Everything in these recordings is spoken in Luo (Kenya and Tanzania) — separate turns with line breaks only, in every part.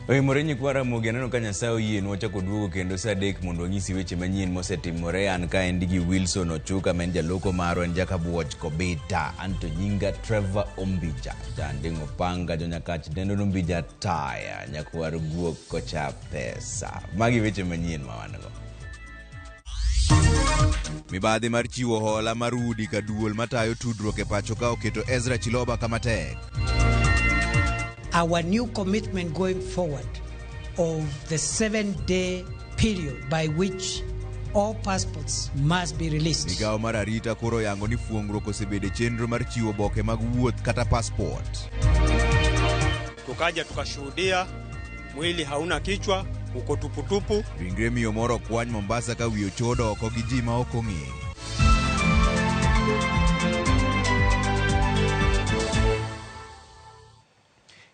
Oimore nyikwa Ramogi, aneno ka Nyasaye oyienwa ochako duogo kendo saa adek mondo wanyisi weche manyien mosetimore. An kaendi gi Wilson Ochuka ma en jaloko marwa, en Jakabuoch Kobita. Anto nyinga Trevor Ombija, Janding' Opanga, Jonyakach dendo Ombija Taya, nyakwar guok kocha pesa. Magi weche manyien ma wan go. Mibadhi mar chiwo hola mar udi ka duol matayo tudruok e pacho ka oketo Ezra Chiloba kama tek.
Our new commitment going forward of the 7-day period by which all passports must be released.
Migawo mar arita koro oyango ni fuongruok osebedo e chenro mar chiwo oboke mag wuoth kata passport.
Tukaja tukashuhudia mwili hauna kichwa, uko tuputupu.
Ringre miyo moro okwany Mombasa ka wiye ochodo oko gi ji ma ok ong'e.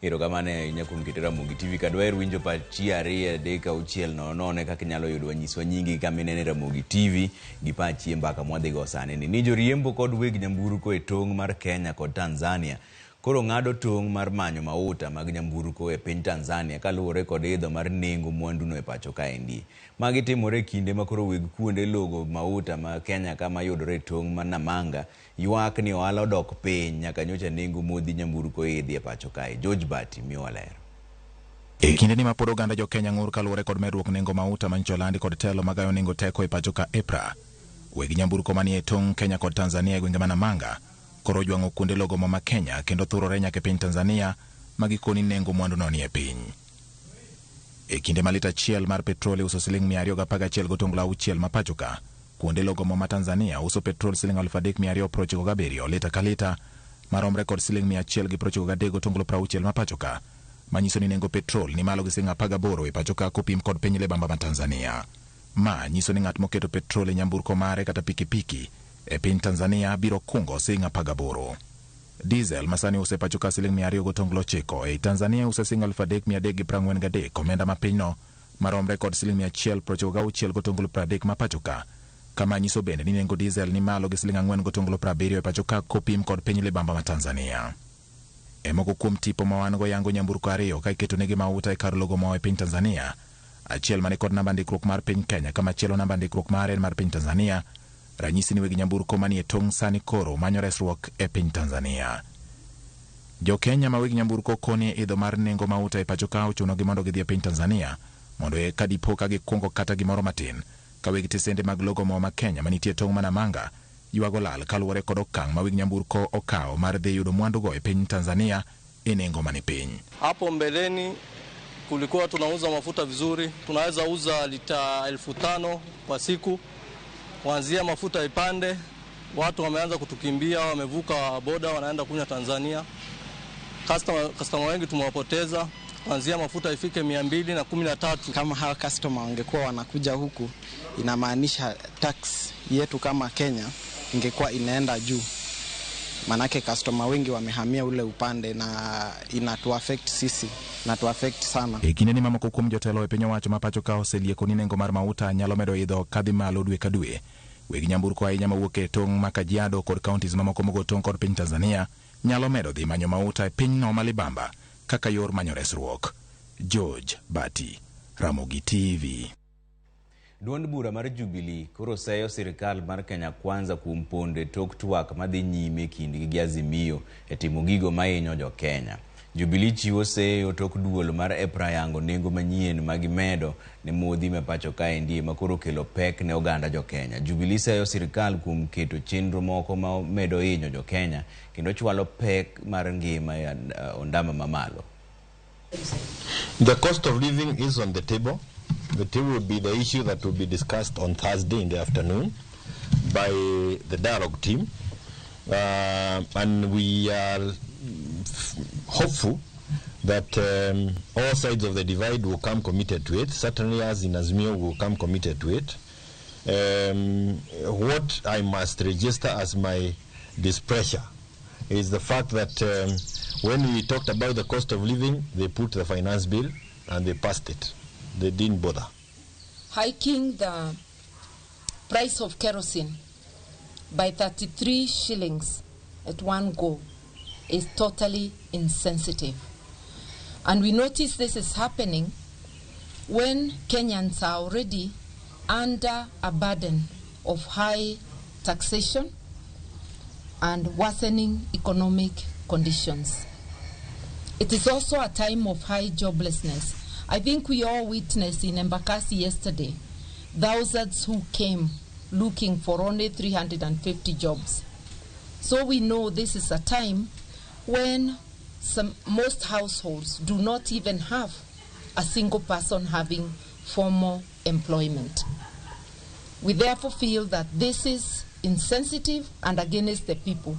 Erokamano ahinya kuom keto Ramogi TV ka dwaher winjo pachi 2 3 6 0 0 kaka inyalo yudo nyiswa nyingi kama inene Ramogi TV gi pachi e mbaka mwadhi go sani ni. Ni joriembo kod weg nyamburko e tong' mar Kenya kod Tanzania koro ng'ado tong' mar manyo mauta mag nyamburko e piny Tanzania kaluwore kod idho mar nengo mwanduno e pacho kaendi. Magi timore e kinde ma koro weg kuonde logo mauta ma Kenya kama yudore e tong' ma Namanga ywak ni ohala odok piny nyaka nyocha nengo modhi nyamburko idhi e pacho kae. George Bati miwa ler.
E kinde ni mapod oganda jo Kenya ng'ur kaluwore kod medruok nengo mauta manyicho landi kod telo magayo nengo teko e pacho ka EPRA. Weg nyamburko manie tong' Kenya kod Tanzania e gwenge ma Namanga koro ojwang'o kuonde logo mo ma Kenya kendo thurore nyaka e piny Tanzania ma gikoni nengo mwanduno nie piny. E kinde ma lita achiel mar petrol iuso siling 211.6 ma pacho ka, kuonde logo mo ma Tanzania uso petrol siling 3297 lita ka lita maromre kod siling 193.60 ma pacho ka, manyiso ni nengo petrol ni malo gi siling 18 e pacho ka kopim kod piny libamba ma Tanzania. Ma nyiso ni ng'at moketo petrol e nyamburko mare kata pikipiki e piny Tanzania biro kungo siling 18. Diesel masani use pacho ka siling 200.9 ei Tanzania use siling 3343 omenda ma pinyno maromre kod siling 196.30 ma pacho ka. Kama nyiso bende ni nengo diesel ni malo gi siling 4.70 e pacho ka kopim kod piny libamba ma Tanzania. E moko kuom tipo ma wan go yango nyamburko ariyo ka iketonegi mauta e kar logo mo e piny Tanzania. Achiel mani kod namba ndikruok mar piny Kenya ka machielo namba ndikruok mare en mar piny Tanzania. Ranyisi ni weg nyamburko manie tong' sani koro manyo resruok e piny Tanzania. Jo Kenya ma weg nyamburko koni idho mar nengo mauta e pacho ka ochunogi mondo gidhi e piny Tanzania mondo e ka dipo ka gikungo kata gimoro matin ka weg tisende mag logo mo ma Kenya manitie tong' ma Namanga ywago lal kaluwore kod okang' ma weg nyamburko okawo mar dhi yudo mwandugo e piny Tanzania e nengo mani piny.
Hapo mbeleni kulikuwa tunauza mafuta vizuri, tunaweza uza lita 5000 kwa siku. Kuanzia mafuta ipande, watu wameanza kutukimbia, wamevuka boda wanaenda kunywa Tanzania. Customer wengi tumewapoteza. Kuanzia mafuta ifike 213.
Kama hawa customer wangekuwa wanakuja huku, inamaanisha tax yetu kama Kenya ingekuwa inaenda juu. Manake customer wengi wamehamia ule upande na inatu affect sisi, inatu affect sana.
E kinde ni mamoko kuom jotelo e piny owacho ma pacho ka oselieko ni nengo mar mauta nyalo medo idho kadhi malo dwe ka dwe. Weg nyamburko ahinya mawuok e tong' ma Kajiado kod counties mamoko mogo tong' kod piny Tanzania nyalo medo dhi manyo mauta e pinyno ma libamba kaka yor manyo resruok. George Bati, Ramogi TV.
Duond bura mar Jubilee koro seyo sirikal mar Kenya Kwanza kuom pondo e tok twak madhi nyime kindgi gi Azimio e timo gigo mahinyo jo Kenya. Jubilee chiwo seyo tok duol mar EPRA yango nengo manyien ma gimedo ne modhi ma pacho kaendi ma koro kelo pek ne oganda jo Kenya. Jubilee seyo sirikal kuom keto chenro moko ma medo hinyo jo Kenya kendo chwalo pek mar ngima e ondama mamalo.
The cost of living is on the table. It will be the issue that will be discussed on Thursday in the afternoon by the dialogue team. And we are hopeful that all sides of the divide will come committed to it. Certainly us in Azimio will come committed to it. What I must register as my displeasure is the fact that when we talked about the cost of living, they put the finance bill and they passed it. They didn't bother.
Hiking the price of kerosene by 33 shillings at one go is totally insensitive. And we notice this is happening when Kenyans are already under a burden of high taxation and worsening economic conditions. It is also a time of high joblessness. I think we all witnessed in Embakasi yesterday thousands who came looking for only 350 jobs. So we know this is a time when most households do not even have a single person having formal employment. We therefore feel that this is insensitive and against the people.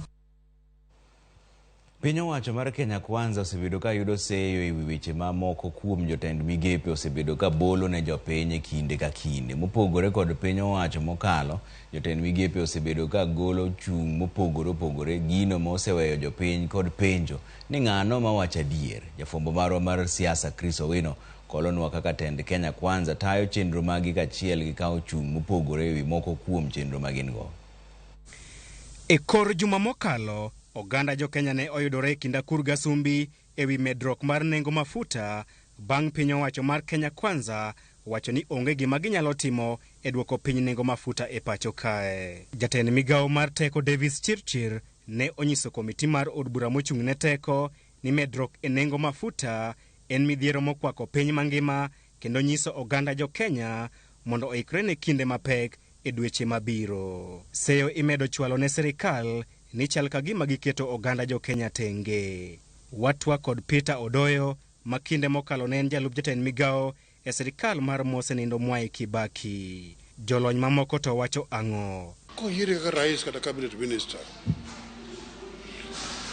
Piny owacho mar Kenya Kwanza osebedo ka yudo seyo ewi weche mamoko kuom jotend migepe osebedo ka bolo ne jopiny e kinde ka kinde. Mopogore kod piny owacho mokalo, jotend migepe osebedo ka golo chung' mopogore opogore, gino moseweyo jopiny kod penjo ni ng'ano mawacho adier. Jafwambo marwa mar siasa Chris Owino kolonwa kaka tend Kenya Kwanza tayo chenro magi kaachiel gi kawo chung' mopogore ewi moko kuom chenro ma gin go.
E kor juma mokalo, oganda jo-Kenya ne oyudore e kind akur gasumbi ewi medruok mar nengo mafuta bang' piny owacho mar Kenya Kwanza wacho ni onge gima ginyalo timo e duoko piny nengo mafuta e pacho kae. Jatend migawo mar teko Davis Chirchir ne onyiso komiti mar od bura mochung' ne teko ni medruok e nengo mafuta en midhiero mokwako piny mangima kendo nyiso oganda jo-Kenya mondo oikre ne kinde mapek e dweche mabiro. Seyo imedo chwalo ne sirikal ni chal ka gima giketo oganda jo-Kenya tenge. Watwa kod Peter Odoyo ma kinde mokalo ne en jalup jatend migawo e sirikal mar mosenindo Mwai Kibaki. Jolony mamoko to wacho ang'o?
Koyieri kaka rais kata cabinet minister,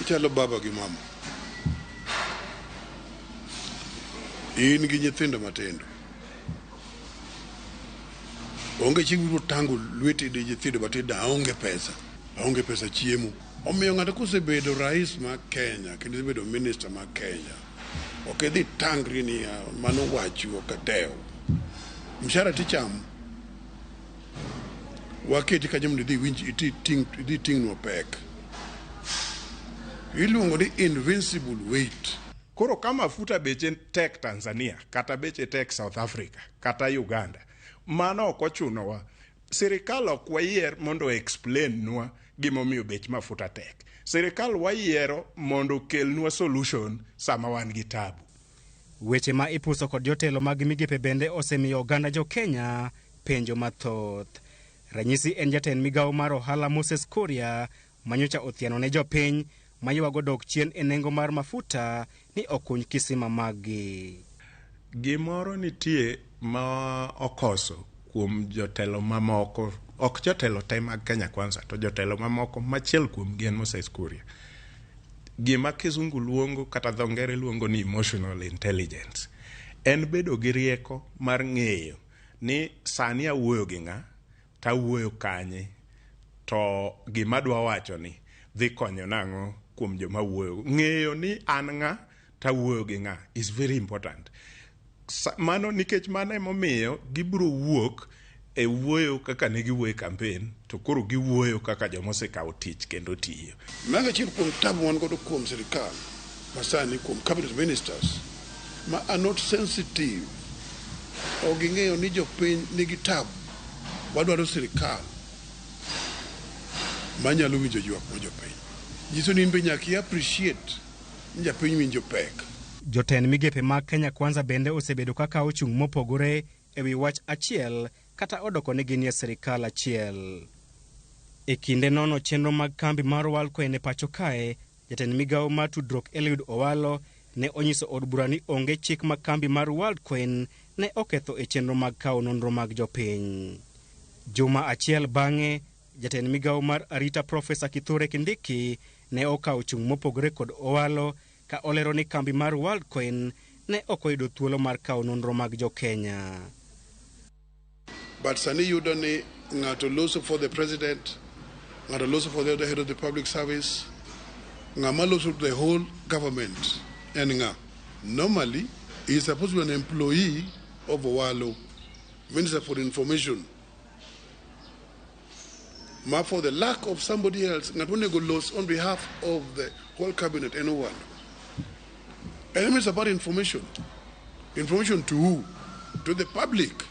ichalo baba gi mama. In gi nyithindo matindo. Onge chieng' mibiro tango lweti di nyithindo matindo, aonge pesa. Aonge pesa chiemo. Omiyo ng'ato kosebedo rais ma Kenya kendo isebedo minister ma Kenya, ok idhi tangri ni mano wachu ok adew. Mshahara tichamo. Waketi kanyo mondo idhi iwinj idhi ting'nwa pek. Iluongo ni invincible weight.
Koro ka mafuta beche tek Tanzania, kata beche tek South Africa, kata Uganda, mano ok ochunowa. Sirikal ok wayier mondo explain nwa gimomiyo bech mafuta tek. Sirikal wayiero mondo okelnwa solution sama wan gi tabu.
Weche ma ipuso kod jotelo mag migepe bende osemiyo oganda jo-Kenya penjo mathoth. Ranyisi en jatend migawo mar ohala Moses Kuria manyocha othiano ne jopiny maywago dok chien e nengo mar mafuta ni okuny kisima maggi.
Gimoro nitie ma okoso kuom jotelo mamoko, ok jotelo te mag Kenya Kwanza, to jotelo mamoko machiel kuom gi en Moses Kuria. Gima kizungu luongo kata dho ngere luongo ni emotional intelligence en bedo gi rieko mar ng'eyo ni sani awuoyo gi ng'a, tawuoyo kanye, to gima adwa wacho ni dhi konyo nang'o kuom joma wuoyo. Ng'eyo ni an ng'a tawuoyo gi ng'a is very important. Mano nikech mano emomiyo gibiro wuok e wuoyo kaka ne giwuoyo e campaign, to koro giwuoyo kaka joma osekawo tich kendo tiyo.
Mago achiel kuom tabu wan godo kuom sirikal masani, kuom cabinet ministers ma are not sensitive. Ok ging'eyo ni jopiny nigi tabu. Wadwaro sirikal manyalo winjo ywak mar jopiny. Nyiso ni in be nyaka i appreciate ni japiny winjo pek.
Jotend migepe mag Kenya Kwanza bende osebedo ka kawo chung' mopogore ewi wach achiel kata odoko ni ginie sirikal achiel. E kinde nono chenro mag kambi mar Worldcoin e pacho kae, jatend migawo mar tudruok Eliud Owalo ne onyiso od bura ni onge chik ma kambi mar Worldcoin ne oketho e chenro mag kawo nonro mag jopiny. Juma achiel bang'e, jatend migawo mar arita Profesa Kithure Kindiki ne okawo chung' mopogore kod Owalo ka olero ni kambi mar Worldcoin ne ok oyudo thuolo mar kawo nonro mag jo-Kenya.
But sani yudo ni ng'ato loso for the president, ng'ato loso for the other head of the public service, ng'ama loso the whole government en ng'a. Normally, he is supposed to be an employee of Owalo, Minister for Information. Ma for the lack of somebody else, ng'at monego los on behalf of the whole cabinet en Owalo. And it's about information. Information to who? To the public.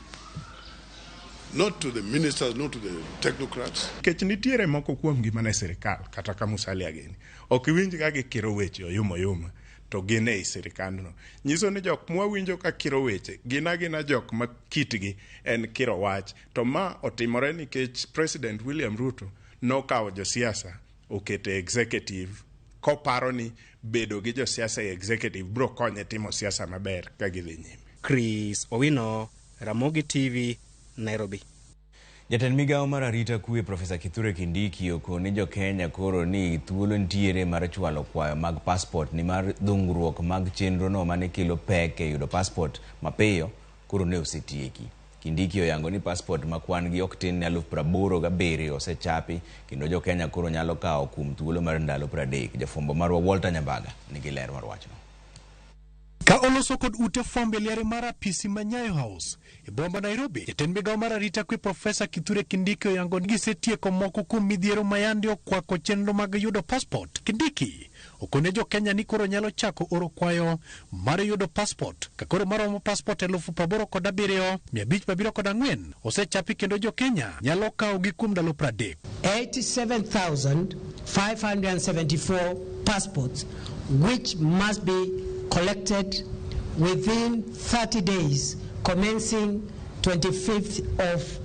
Not to the ministers, not to the technocrats.
Nikech nitiere moko kuomgi mana e sirikal kata ka Musalia gini ok iwinj ka gikiro weche oyuma oyuma to gin ei sirikandno. Nyiso ni jok mwawinjo ka kiro weche gin agina jok ma kitgi en kiro wach. To ma otimore nikech President William Ruto nokawo josiasa oketo e executive koparo ni bedo gi josiasa e executive biro konye timo siasa maber ka gidhi nyime.
Chris Owino, Ramogi TV, Nairobi.
Jatend migawo mar arita kwe Profesa Kithure Kindiki okone jo Kenya koro ni thuolo nitiere mar chwalo kwayo mag passport nimar dhungruok mag chenro no mane kelo pek e yudo passport mapiyo koro ne osetieki. Kindiki oyango ni passport ma kwan gi ok tin ne 87,000 osechapi kendo jo Kenya koro nyalo kawo kuom thuolo mar ndalo 30. Jafwambo marwa Walter Nyambaga nigi ler mar wachno.
Ka oloso kod ute fwambo e liare mar apisi ma Nyayo House e boma Nairobi, jatend migawo mar arita kwe Profesa Kithure Kindiki oyango ni gisetieko moko kuom midhiero ma yande okwako chenro mag yudo passport. Kindiki okone jo Kenya ni koro nyalo chako oro kwayo mar yudo passport ka koro maromo passport 87,574 osechapi kendo jo Kenya nyalo kawogi kuom ndalo 30.
87,574 passports which must be collected within 30 days commencing 25th of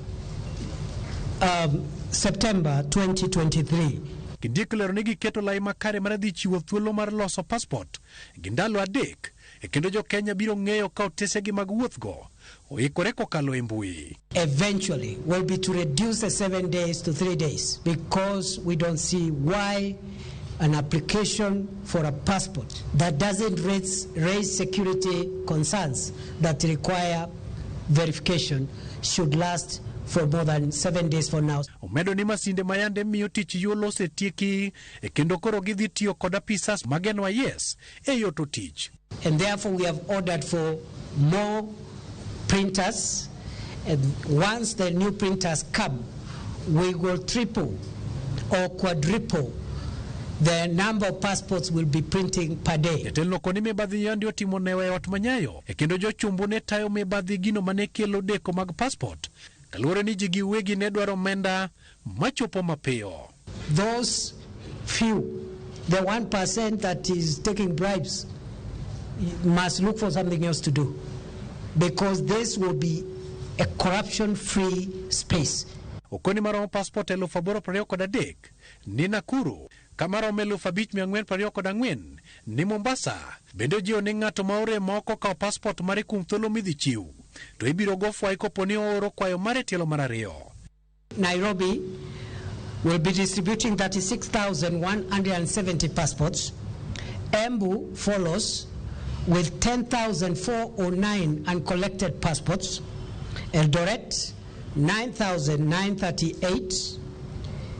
September 2023.
Kindiki olero ni giketo lai makare mar dhi chiwo thuolo mar loso passport gi ndalo 3 e kendo jo Kenya biro ng'eyo ka otesegi mag wuothgo oikore kokalo e mbui.
Eventually will be to reduce the 7 days to 3 days because we don't see why an application for a passport that doesn't raise security concerns that require verification should last for more than 7 days for now.
Omedo ni masinde ma yande miyo tich yuolo osetieki e kendo koro gidhi tiyo kod apisas mag NYS e yoto tich.
And therefore we have ordered for more printers, and once the new printers come, we will triple or quadruple the number of passports we'll be printing per day.
Jatelo koni mibadhi yande otimo newa e ot manyayo e kendo jochumbu ne tayo mibadhi gino mane kelo deko mag passport kaluwore ni ji giwegi ne dwaro omenda machopo mapiyo.
Those few, the 1% that is taking bribes, must look for something else to do, because this will be a corruption-free space.
Okoni maromo passport 8,023 ni Nakuru, kamaromo 5,424 ni Mombasa. Bende ojiwo ni ng'ato ma orem ma ok okawo passport mare kuom thuolo midhi chiw to ibiro go fwai kopo ni ooro kwayo mare tielo mar 2.
Nairobi will be distributing 36,170 passports. Embu follows with 10,409 uncollected passports. Eldoret, 9,938.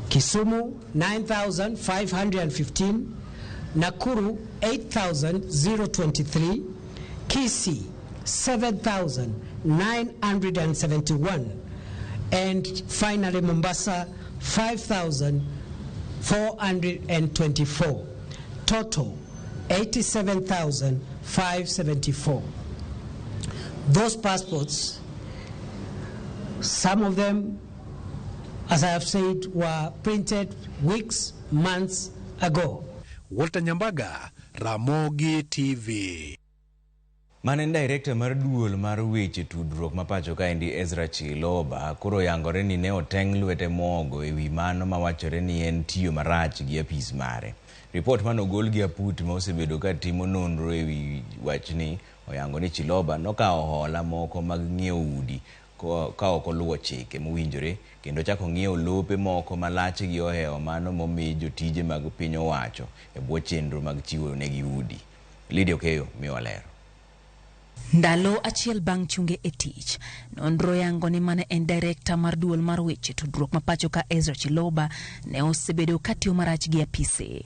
Kisumu, 9,515. Nakuru, 8,023. Kisii, 7,971. And finally, Mombasa, 5,424. Total, 87,574. Those passports, some of them, as I have said, were printed weeks, months ago.
Walter Nyambaga, Ramogi TV.
Mane en director mar duol mar weche tudruok ma pacho kaendi Ezra Chiloba koro oyangore ni ne oteng' lwete mogo ewi mano mawachore ni en tiyo marach gi apis mare. Ripot manogol gi aput ma osebedo ka timo nonro ewi wachni oyango ni Chiloba nokawo hola moko mag ng'iewo udi ka ok oluwo chike mowinjore kendo chako ng'iewo lope moko ma lachgi ohewo mano momi jotije mag piny owacho e bwo chenro mag chiwo negi udi. Lydia Okeyo miwa ler.
Ndalo achiel bang' chunge e tich, nonro yango ni mane en director mar duol mar weche tudruok ma pacho ka Ezra Chiloba ne osebedo ka tiyo marach gi apise.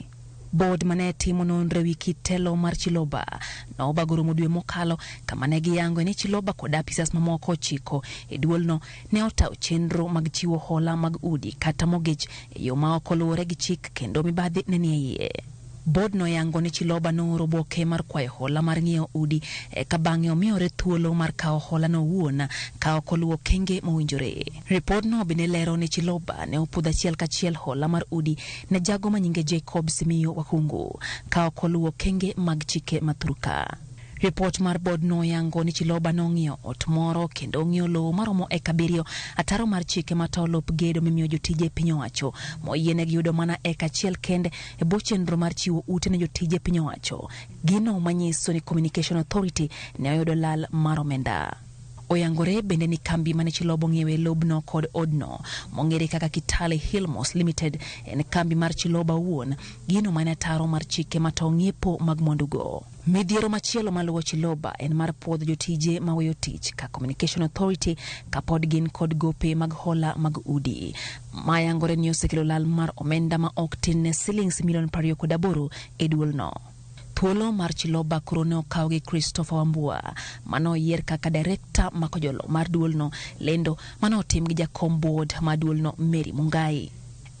Board mane timo nonro ewi kit telo mar Chiloba nobago romo dwe mokalo kama ne giyango ni Chiloba kod apisas mamoko 9 e duolno ne otawo chenro mag chiwo hola mag udi kata mortgage e yo ma ok oluwore gi chik kendo mibadhi ne nie iye. Board noyango ni Chiloba nooro oboke mar kwayo hola mar ng'iewo udi eka bang'e omiyore thuolo mar kawo hola no owuon ka ok oluwo okenge mowinjore. Ripodno bende lero ni Chiloba ne opuodho achiel kachiel hola mar udi ne jago ma nyinge Jacob Simiyu Wakhungu ka ok oluwo okenge mag chike ma thurka. Ripot mar board noyango ni Chiloba nong'iewo ot moro kendo ong'iewo lowo maromo eka 7 ataro mar chike matayo lop gedo mimiyo jotije piny owacho moyienegi yudo mana eka 1 kende e bwo chenro mar chiwo ute ne jotije piny owacho, gino manyiso ni Communication Authority ne oyudo lal mar omenda. Oyangore bende ni kambi mane Chiloba ong'iewe lobno kod odno mong'ere kaka Kitale Hillmos Limited en kambi mar Chiloba owuon, gino mane ataro mar chike matayo ng'iepo mag mwandugo. Midhiero machielo maluwo Chiloba en mar puodho jotije maweyo tich ka Communication Authority kapod gin kod gope mag hola mag udi. Mayangore ni osekelo lal mar omenda ma ok tin ne silings milion 28 e duolno. Thuolo mar Chiloba koro ne okaw gi Christopher Wambua mane oyier kaka direkta makojolo mar duolno, lendo mane otim gi jakom board mar duolno Mary Mungai.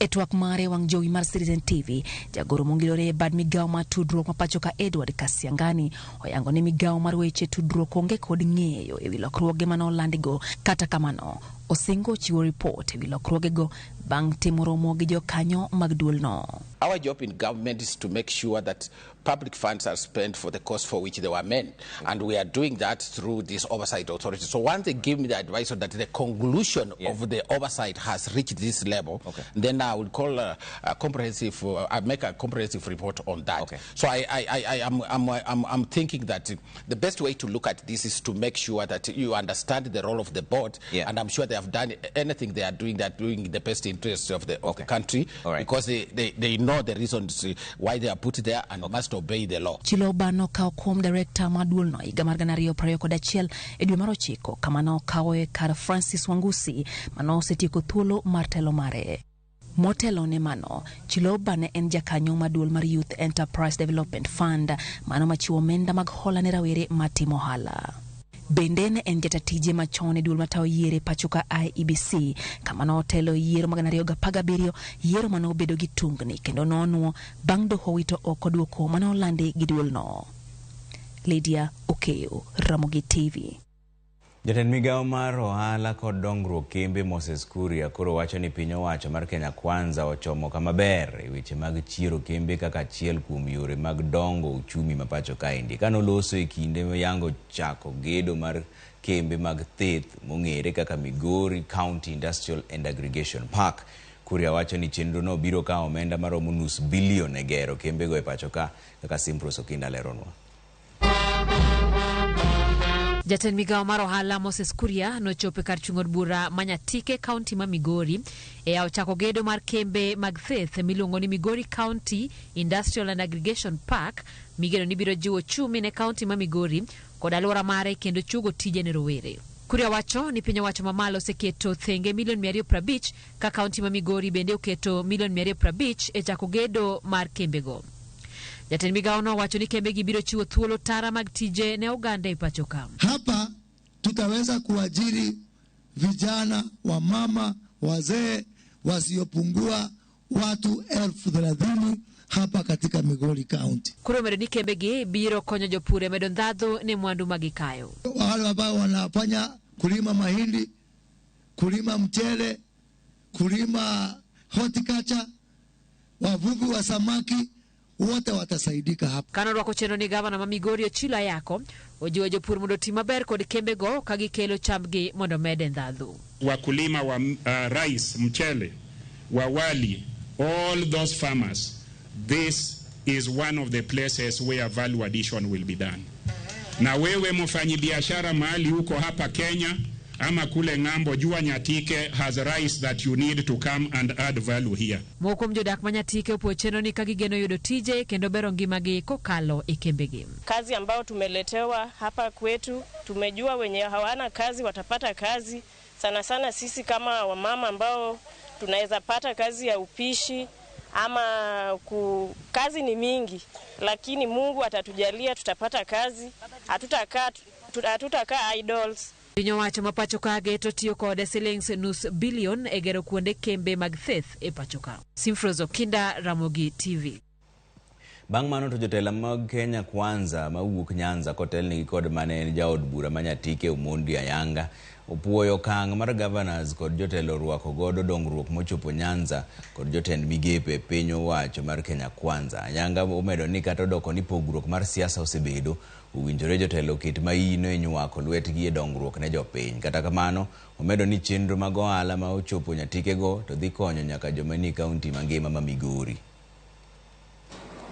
E twak mare wang' jowi mar Citizen TV, jagoro mongirore e bad migawo mar tudruok ma pacho ka Edward Kasiangani oyango ni migawo mar weche tudruok onge kod ng'eyo ewi lokruoge mane olandigo. Kata kamano, osingo chiwo ripot ewi lokruogego bang' timo romo gi jokanyo mag duolno.
Our job in government is to make sure that public funds are spent for the cause for which they were meant. And we are doing that through this oversight authority. So once they give me the advice that the conclusion of the oversight has reached this level, then I will call a comprehensive, I make a comprehensive report on that. So I'm thinking that the best way to look at this is to make sure that you understand the role of the board. And I'm sure they have done anything they are doing, they are doing in the best interest of the country, because they know the reasons why they are put there and must obey the law.
Chiloba nokawo kom director mar duolno higa mar 2021 e dwe mar 9 kama nokawoe kar Francis Wangusi mane osetieko thuolo mar telo mare. Motelo ne mano, Chiloba ne en jakanyo mar duol mar Youth Enterprise Development Fund mano machiwo omenda mag hola ne rawere matimo ohala. Bende ne en jata tije machon e duol matayo yiero e pacho ka IEBC kama notelo e yiero mag 2017, yiero mane obedo gi tungni kendo nonuo bang' doho wito oko duoko mane olandi gi duolno. Lydia Okeyo, Ramogi TV.
Jatend migawo mar ohala kod dongruok kembe Moses Kuria koro wacho ni piny owacho mar Kenya Kwanza ochomo kama ber e weche mag chiero kembe kaka achiel kuom yore mag dongo uchumi ma pacho kaendi. Kanoloso e kinde yango chako gedo mar kembe mag theth mong'ere kaka Migori County Industrial and Aggregation Park. Kuria wacho ni chenro no biro kawo omenda maromo $0.5 billion e gero kembego e pacho ka, kaka Simprose Okinda leronwa.
Jatend migawo mar ohala Moses Kuria nochopo e kar chung' od bura ma Nyatike, kaunti ma Migori e yawo chako gedo mar kembe mag theth miluongo ni Migori County Industrial and Aggregation Park migeno ni biro jiwo ochumi ne kaunti ma Migori kod alwora mare kendo chuogo tije ne rowere. Kuria wacho ni piny owacho mamalo oseketo thenge milion 250 ka kaunti ma Migori bende oketo milion 250 e chako gedo mar kembego. Jatend migawo no wacho ni kembegi biro chiwo thuolo tara mag tije ne oganda e pacho ka.
Hapa tutaweza kuajiri vijana, wamama, wazee wasiopungua watu 30,000 hapa katika Migori County.
Kuria omedo ni kembegi biro konyo jopur e medo ndhadhu ne mwandu ma gikayo.
Wale ambao wanafanya kulima mahindi, kulima mchele, kulima horticulture, wavuvi wa samaki, wote watasaidika hapa.
Kano rwako chenro ni gavana ma Migori Ochilo Ayako ojiwo jopur mondo oti maber kod kembego ka gikelo chambgi mondo mede ndhadhu.
Wakulima wa rice, mchele, wa wali, all those farmers, this is one of the places where value addition will be done. Na wewe mfanyi biashara mahali huko hapa Kenya ama kule ng'ambo, jua Nyatike has rice that you need to come and add value here.
Moko kuom jodak ma Nyatike opuo chenro ni ka gigeno yudo tije kendo bero ngimagi kokalo e kembegi.
Kazi ambayo tumeletewa hapa kwetu, tumejua wenye hawana kazi watapata kazi. Sana sana sisi kama wamama ambao tunaweza pata kazi ya upishi ama kazi ni mingi, lakini Mungu atatujalia tutapata kazi, hatutakaa idols.
Piny owacho ma pacho ka geto tiyo kod silings $0.5 billion e gero kuonde kembe mag theth e pacho ka. Simfrozo Kinda, Ramogi TV.
Bang' mano to jotelo mag Kenya Kwanza mawuok Nyanza kotelnegi kod mane en jaod bura ma Nyatike Omondi Ayanga opuoyo okang' mar governors kod jotelo rwako godo dongruok mochopo Nyanza kod jotend migepe e piny owacho mar Kenya Kwanza. Ayanga omedo ni kata odoko ni pogruok mar siasa osebedo, owinjore jotelo oket maino e nywako lwetgi e dongruok ne jopiny. Kata kamano, omedo ni chenro mag ohala ma ochopo Nyatikego to dhi konyo nyaka joma nie kaunti mangima ma Migori.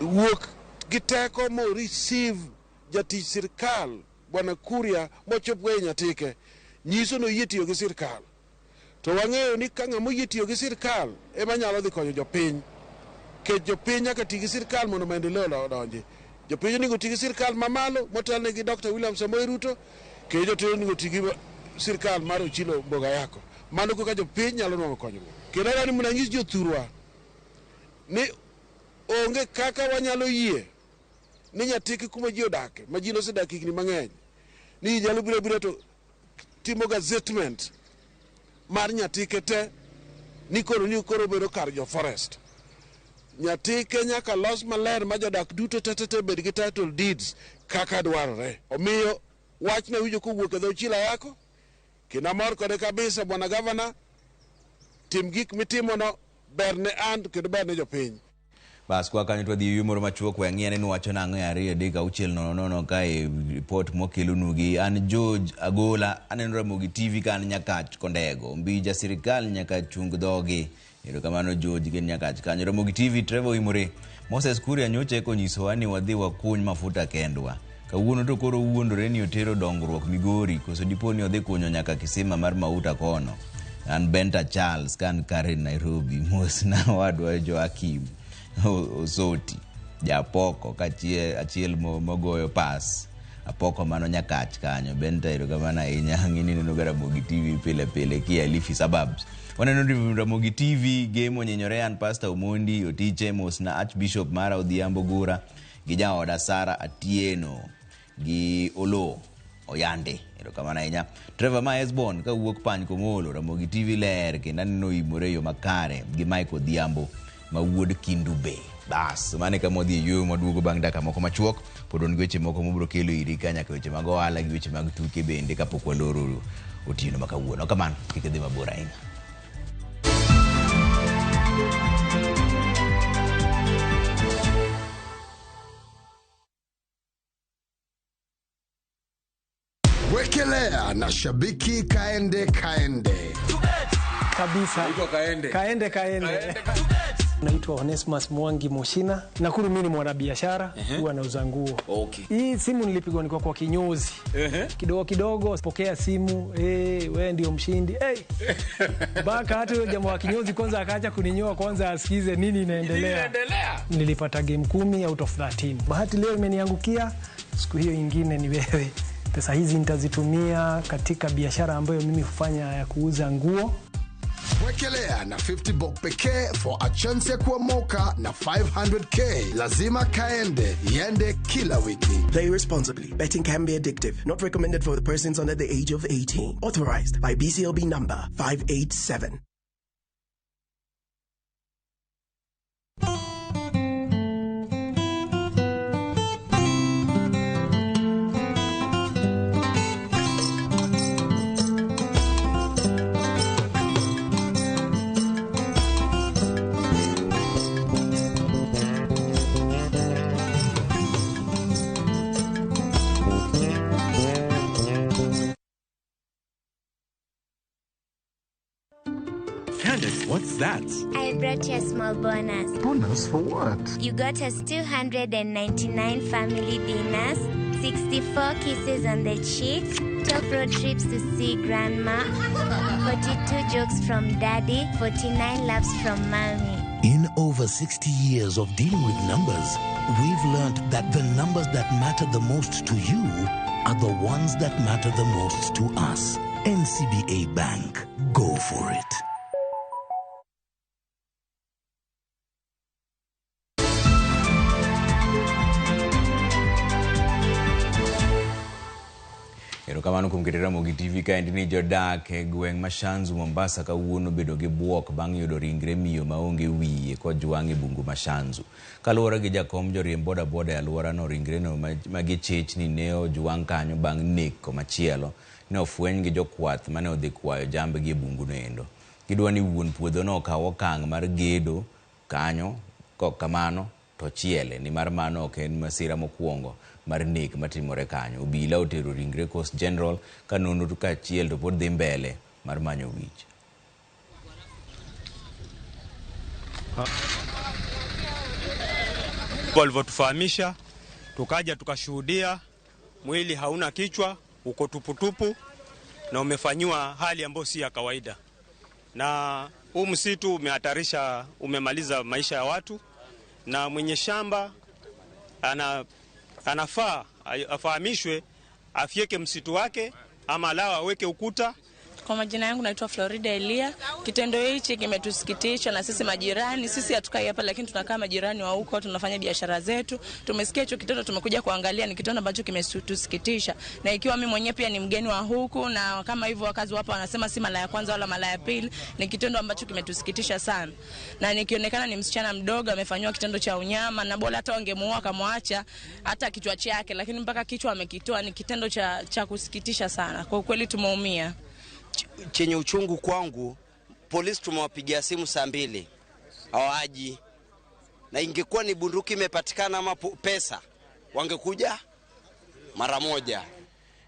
Wuok gi teko mo receive jatich sirkal Bwana Kuria mochopgo e Nyatike nyiso ni oyie tiyo gi sirkal. To wang'eyo ni ka ng'ama oyie tiyo gi sirkal ema nyalo dhi konyo jopiny. Nikech jopiny nyaka ti gi sirkal mondo maendeleo odonji. Jopiny onego ti gi sirkal mamalo motelne gi Dr. William Samoei Ruto, kendo jotelo onego ti gi sirkal mar Ochilo Mboga Yako. Mano kaka jopiny nyalo nwang'o konyruok. Kendo adwaro ni mondo anyis jothurwa ni onge kaka wanyalo yie ni Nyatike kuma ji odake, ma ji nosedak higni mang'eny, ni ji nyalo biro abira to timo gazettement mar Nyatike te ni koro ni koro bedo kar jo forest. Nyatike nyaka los maler ma jodak duto te te te bed gi title deeds kaka dwarore. Omiyo wach nawinjo kowuok e dho Ochilo Ayako, kendo amor kode kabisa. Bwana Gavana, tim gik mitimono ber ne an kendo ber ne jopiny.
Bas kwa kanyo to wadhi yueyo moro machuok we ang'i ane ni wacho nang'o e 2 3 6 0 0 kae ripot mokelonu an George Agola aneno Ramogi TV ka an Nyakach Kondego mbija sirikal nyaka chung dhogi. Erokamano George gin Nyakach kanyo. Ramogi TV Trevor Imore Moses Kuria nyocha eko onyisowa ni wadhi wakuny mafuta kendwa. Kawuono to koro owuondore ni otero dongruok Migori koso dipo ni odhi kunyo nyaka kisima mar mauta kono. An Benta Charles kan Karen Nairobi mos na wadwa Joakim Osoti japoko kachiel achiel mogoyo pas apoko mano Nyakach kanyo. Benta erokamano ahinya ang'e ni ineno ga Ramogi TV pile pile kia Lifi suburbs. Waneno Ramogi TV game onyinyore an Pastor Omondi Otiche mos na Archbishop mara Odhiambo Gura gi jaoda Sara Atieno gi Olo Oyande. Erokamano ahinya. Trevor ma Esbon kawuok Pany Komolo Ramogi TV ler kendo aneno oimore e yo makare gi Mike Odhiambo ma wuod Kindu Bay. Bas, mano e kama wadhi e yueyo maduogo bang' dakika moko machuok. Pod wan gi weche moko mobiro kelo iri ka nyaka weche mag ohala gi weche mag tuke bende kapok waloro otieno ma kawuono. Kamano, kik idhi mabor ahinya.
Wekelea na shabiki kaende kaende.
Kabisa.
Naitwa Kaende.
Kaende kaende. Naitwa Onesmus Mwangi Moshina. Nakuru mimi ni mwanabiashara, huwa nauza nguo. Hii simu nilipigwa nilikuwa kwa kinyozi. Kidogo kidogo pokea simu, wewe ndio mshindi. Hey. Baka hata huyo jamaa wa kinyozi kwanza akaacha kuninyoa kwanza asikize nini inaendelea.
Nini inaendelea?
Nilipata game 10 out of 13. Bahati leo imeniangukia, siku hiyo ingine ni wewe. Pesa hizi nitazitumia katika biashara ambayo mimi hufanya ya kuuza nguo.
Wekelea na 50 bob pekee for a chance ya kuomoka na 500k. Lazima kaende, iende kila wiki.
Play responsibly. Betting can be addictive. Not recommended for the persons under the age of 18. Authorized by BCLB number 587.
Candace, what's that?
I brought you a small bonus.
Bonus for what?
You got us 299 family dinners, 64 kisses on the cheek, 12 road trips to see grandma, 42 jokes from daddy, 49 laughs from mommy.
In over 60 years of dealing with numbers, we've learned that the numbers that matter the most to you are the ones that matter the most to us. NCBA Bank. Go for it.
Erokamano kuom keto Ramogi TV kaendi ni jodak e gweng' ma Shanzu Mombasa kawuono bedo gi buok bang' yudo ringre miyo maonge wiye kojwang' e bungu ma Shanzu. Kaluwore gi jakom joriemb bodaboda e alworano, ringreno ma gichich ni ne ojwang' kanyo bang' nek komachielo ne ofweny gi jokwath mane odhi kwayo jambgi e bunguno endo. Gidwa ni wuon puodhono okaw okang' mar gedo kanyo, kok kamano to chiele nimar mano ok en masira mokwongo mar nek matimore kanyo. Obila otero ringre Coast General ka nonro kaachiel to pod dhi mbele mar manyo wich.
Walivyotufahamisha tukaja tukashuhudia, mwili hauna kichwa, uko tuputupu na umefanyiwa hali ambayo si ya kawaida, na huu msitu umehatarisha, umemaliza maisha ya watu, na mwenye shamba anafaa afahamishwe afyeke msitu wake ama lao aweke ukuta.
Kwa majina yangu naitwa Florida Elia. Kitendo hichi kimetusikitisha na sisi majirani. Sisi hatukai hapa lakini tunakaa majirani wa huko, tunafanya biashara zetu. Tumesikia hicho kitendo, tumekuja kuangalia, ni kitendo ambacho kimetusikitisha. Na ikiwa mimi mwenyewe pia ni mgeni wa huku, na kama hivyo wakazi hapa wanasema si mara ya kwanza wala mara ya pili, ni kitendo ambacho kimetusikitisha sana. Na nikionekana ni msichana mdogo amefanywa kitendo cha unyama, na bora hata wangemuua akamwacha hata kichwa chake, lakini mpaka kichwa amekitoa. Ni kitendo cha kusikitisha sana. Kwa kweli tumeumia.
Chenye uchungu kwangu, polisi tumewapigia simu saa 2 hawaji, na ingekuwa ni bunduki imepatikana ama pesa wangekuja mara moja.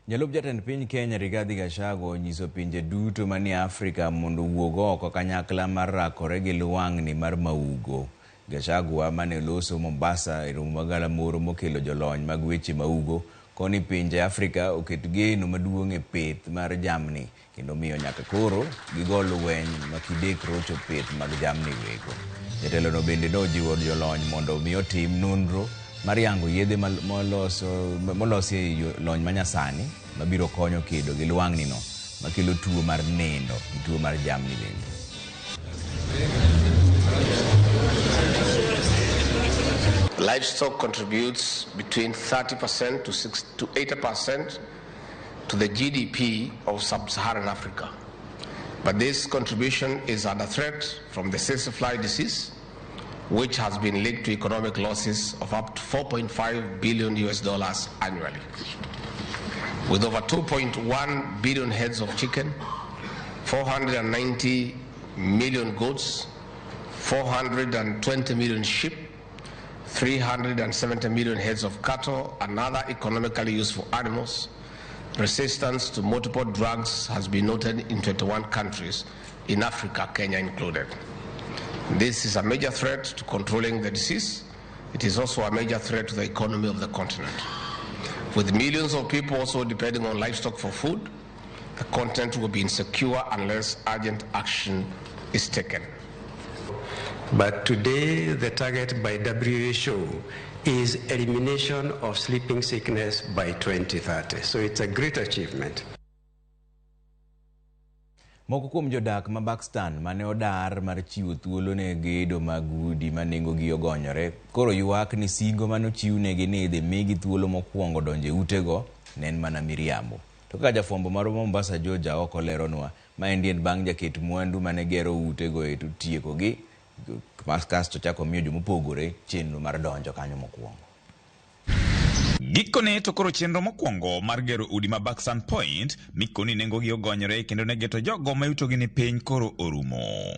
Jalup jatend piny Kenya Rigathi Gachagua onyiso pinje duto manie Afrika mondo owuog oko kanyakla mar rakore gi lwang'ni mar maugo. Gachagua mane oloso Mombasa e romo magalamoro mokelo jolony mag weche maugo koni pinje Afrika oket geno maduong' e pith mar jamni kendo miyo nyaka koro gigo lweny makidek rocho pith mag jamni wego. Jatelono bende nojiwo jolony mondo omi otim nonro mar yango yedhe molosi e lony manyasani mabiro konyo kedo gi lwang'ni no makelo tuo mar nindo gi tuo mar jamni bende.
Livestock contributes between 30% to 80% to the GDP of sub-Saharan Africa. But this contribution is under threat from the tsetse fly disease, which has been linked to economic losses of up to $4.5 billion US annually. With over 2.1 billion heads of chicken, 490 million goats, 420 million sheep, 370 million heads of cattle and other economically useful animals, resistance to multiple drugs has been noted in 21 countries in Africa, Kenya included. This is a major threat to controlling the disease. It is also a major threat to the economy of the continent. With millions of people also depending on livestock for food, the continent will be insecure unless urgent action is taken.
But today, the target by WHO is elimination of sleeping sickness by 2030. So it's a great achievement.
Moko kuom jodak ma Buxton mane odar mar chiwo thuolo ne gedo mag udi ma nengogi ogonyore koro ywak ni singo mane ochiwnegi ni idhi migi thuolo mokwongo donjo e utego ne en mana miriambo. To kaka jafwambo marwa Mombasa George Aoko leronwa, maendi en bang' jaket mwandu mane gero utego eto tiekogi kasto chako miyo jomopogore chenro mar donjo kanyo mokwongo.
Gikone to koro chenro mokwongo mar gero udi ma Buxton Point mikoni nengogi ogonyore kendo ne geto jogo ma yutogi ni piny koro orumo.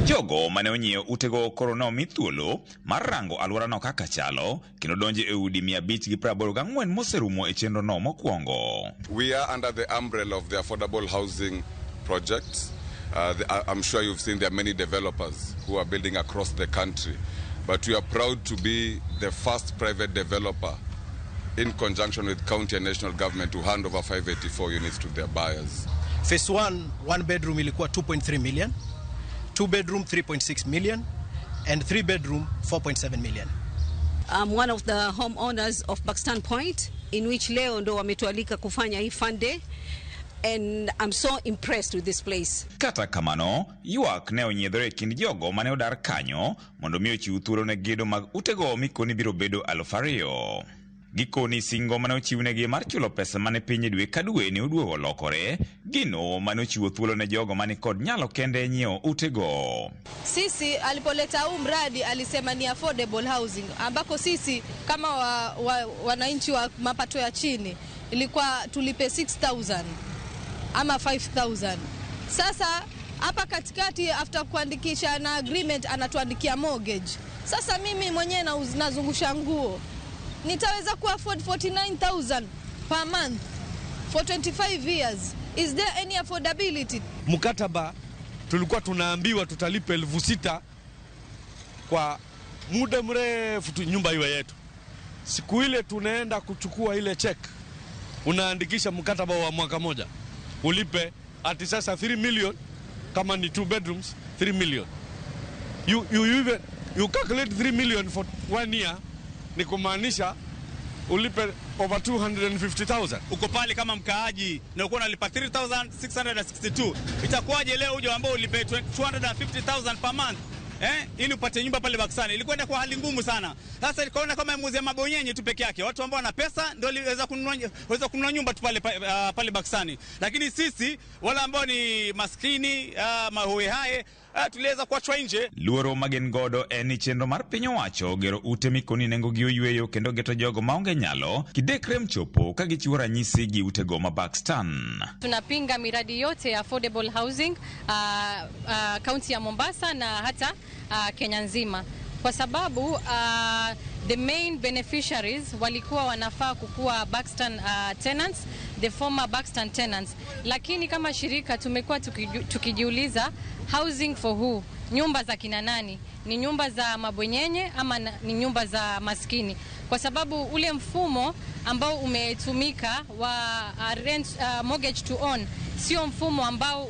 Jogo mane onyiewo utego koro ne omi thuolo mar rango alworano kaka chalo kendo donjo e udi 584 moserumo e chenro no mokwongo.
We are under the umbrella of the affordable housing project. I'm sure you've seen there are many developers who are building across the country. But we are proud to be the first private developer in conjunction with county and national government to hand over 584 units to their buyers.
Phase 1, one bedroom ilikuwa 2.3 million, two bedroom 3.6 million, and three bedroom 4.7 million.
I'm one of the homeowners of Buxton Point, in which leo ndo wametualika kufanya hii fun day. And I'm so impressed with this place.
Kata kamano, ywak ne onyiedhore e kind jogo mane odar kanyo mondo mi ochiw thuolo ne gedo mag utego mikoni biro bedo 2,000. Gikoni singo mane ochiwnegi mar chulo pesa mane piny e dwe ka dwe ne oduogo olokore, gino mane ochiwo thuolo ne jogo mani kod nyalo kende nyiewo utego.
Sisi alipoleta huu mradi alisema ni affordable housing, ambako sisi kama wananchi wa mapato ya chini ilikuwa tulipe 6000 ama 5000. Sasa hapa katikati after kuandikisha na agreement anatuandikia mortgage. Sasa mimi mwenyewe nazungusha nguo, nitaweza ku afford 49000 per month for 25 years? Is there any affordability?
Mkataba tulikuwa tunaambiwa tutalipa 6,000 kwa muda mrefu tu nyumba iwe yetu. Siku ile tunaenda kuchukua ile check, unaandikisha mkataba wa mwaka moja, ulipe ati sasa 3 million, kama ni 2 bedrooms 3 million. You calculate 3 million for 1 year, ni kumaanisha ulipe over 250,000.
Uko pale kama mkaaji na uko unalipa 3,662. Itakuwaje leo uje ambao ulipe 250,000 per month? Ili upate nyumba pale Baksani. Ilikuwa kwa hali ngumu sana. Sasa nikaona kama muuzia mabonyenye tu peke yake. Watu ambao wana pesa ndio waweza kununua nyumba tu pale Baksani. Lakini sisi wale ambao ni maskini, mahoehae, tuliweza kuachwa nje.
Luoro magen godo en ni chenro mar piny owacho gero ute mikoni nengo gi oyweyo kendo geto jogo maonge nyalo kidekre mchopo ka gichiwo ranyisi gi utego ma Bakstan.
Tunapinga miradi yote ya affordable housing kaunti ya Mombasa na hata Kenya nzima, kwa sababu the main beneficiaries walikuwa wanafaa kukua Bakstan tenants, the former Bakstan tenants. Lakini kama shirika tumekuwa tukijiuliza housing for who? Nyumba za kina nani? Ni nyumba za mabwenyenye ama ni nyumba za maskini? Kwa sababu ule mfumo ambao umetumika wa rent, mortgage to own sio mfumo ambao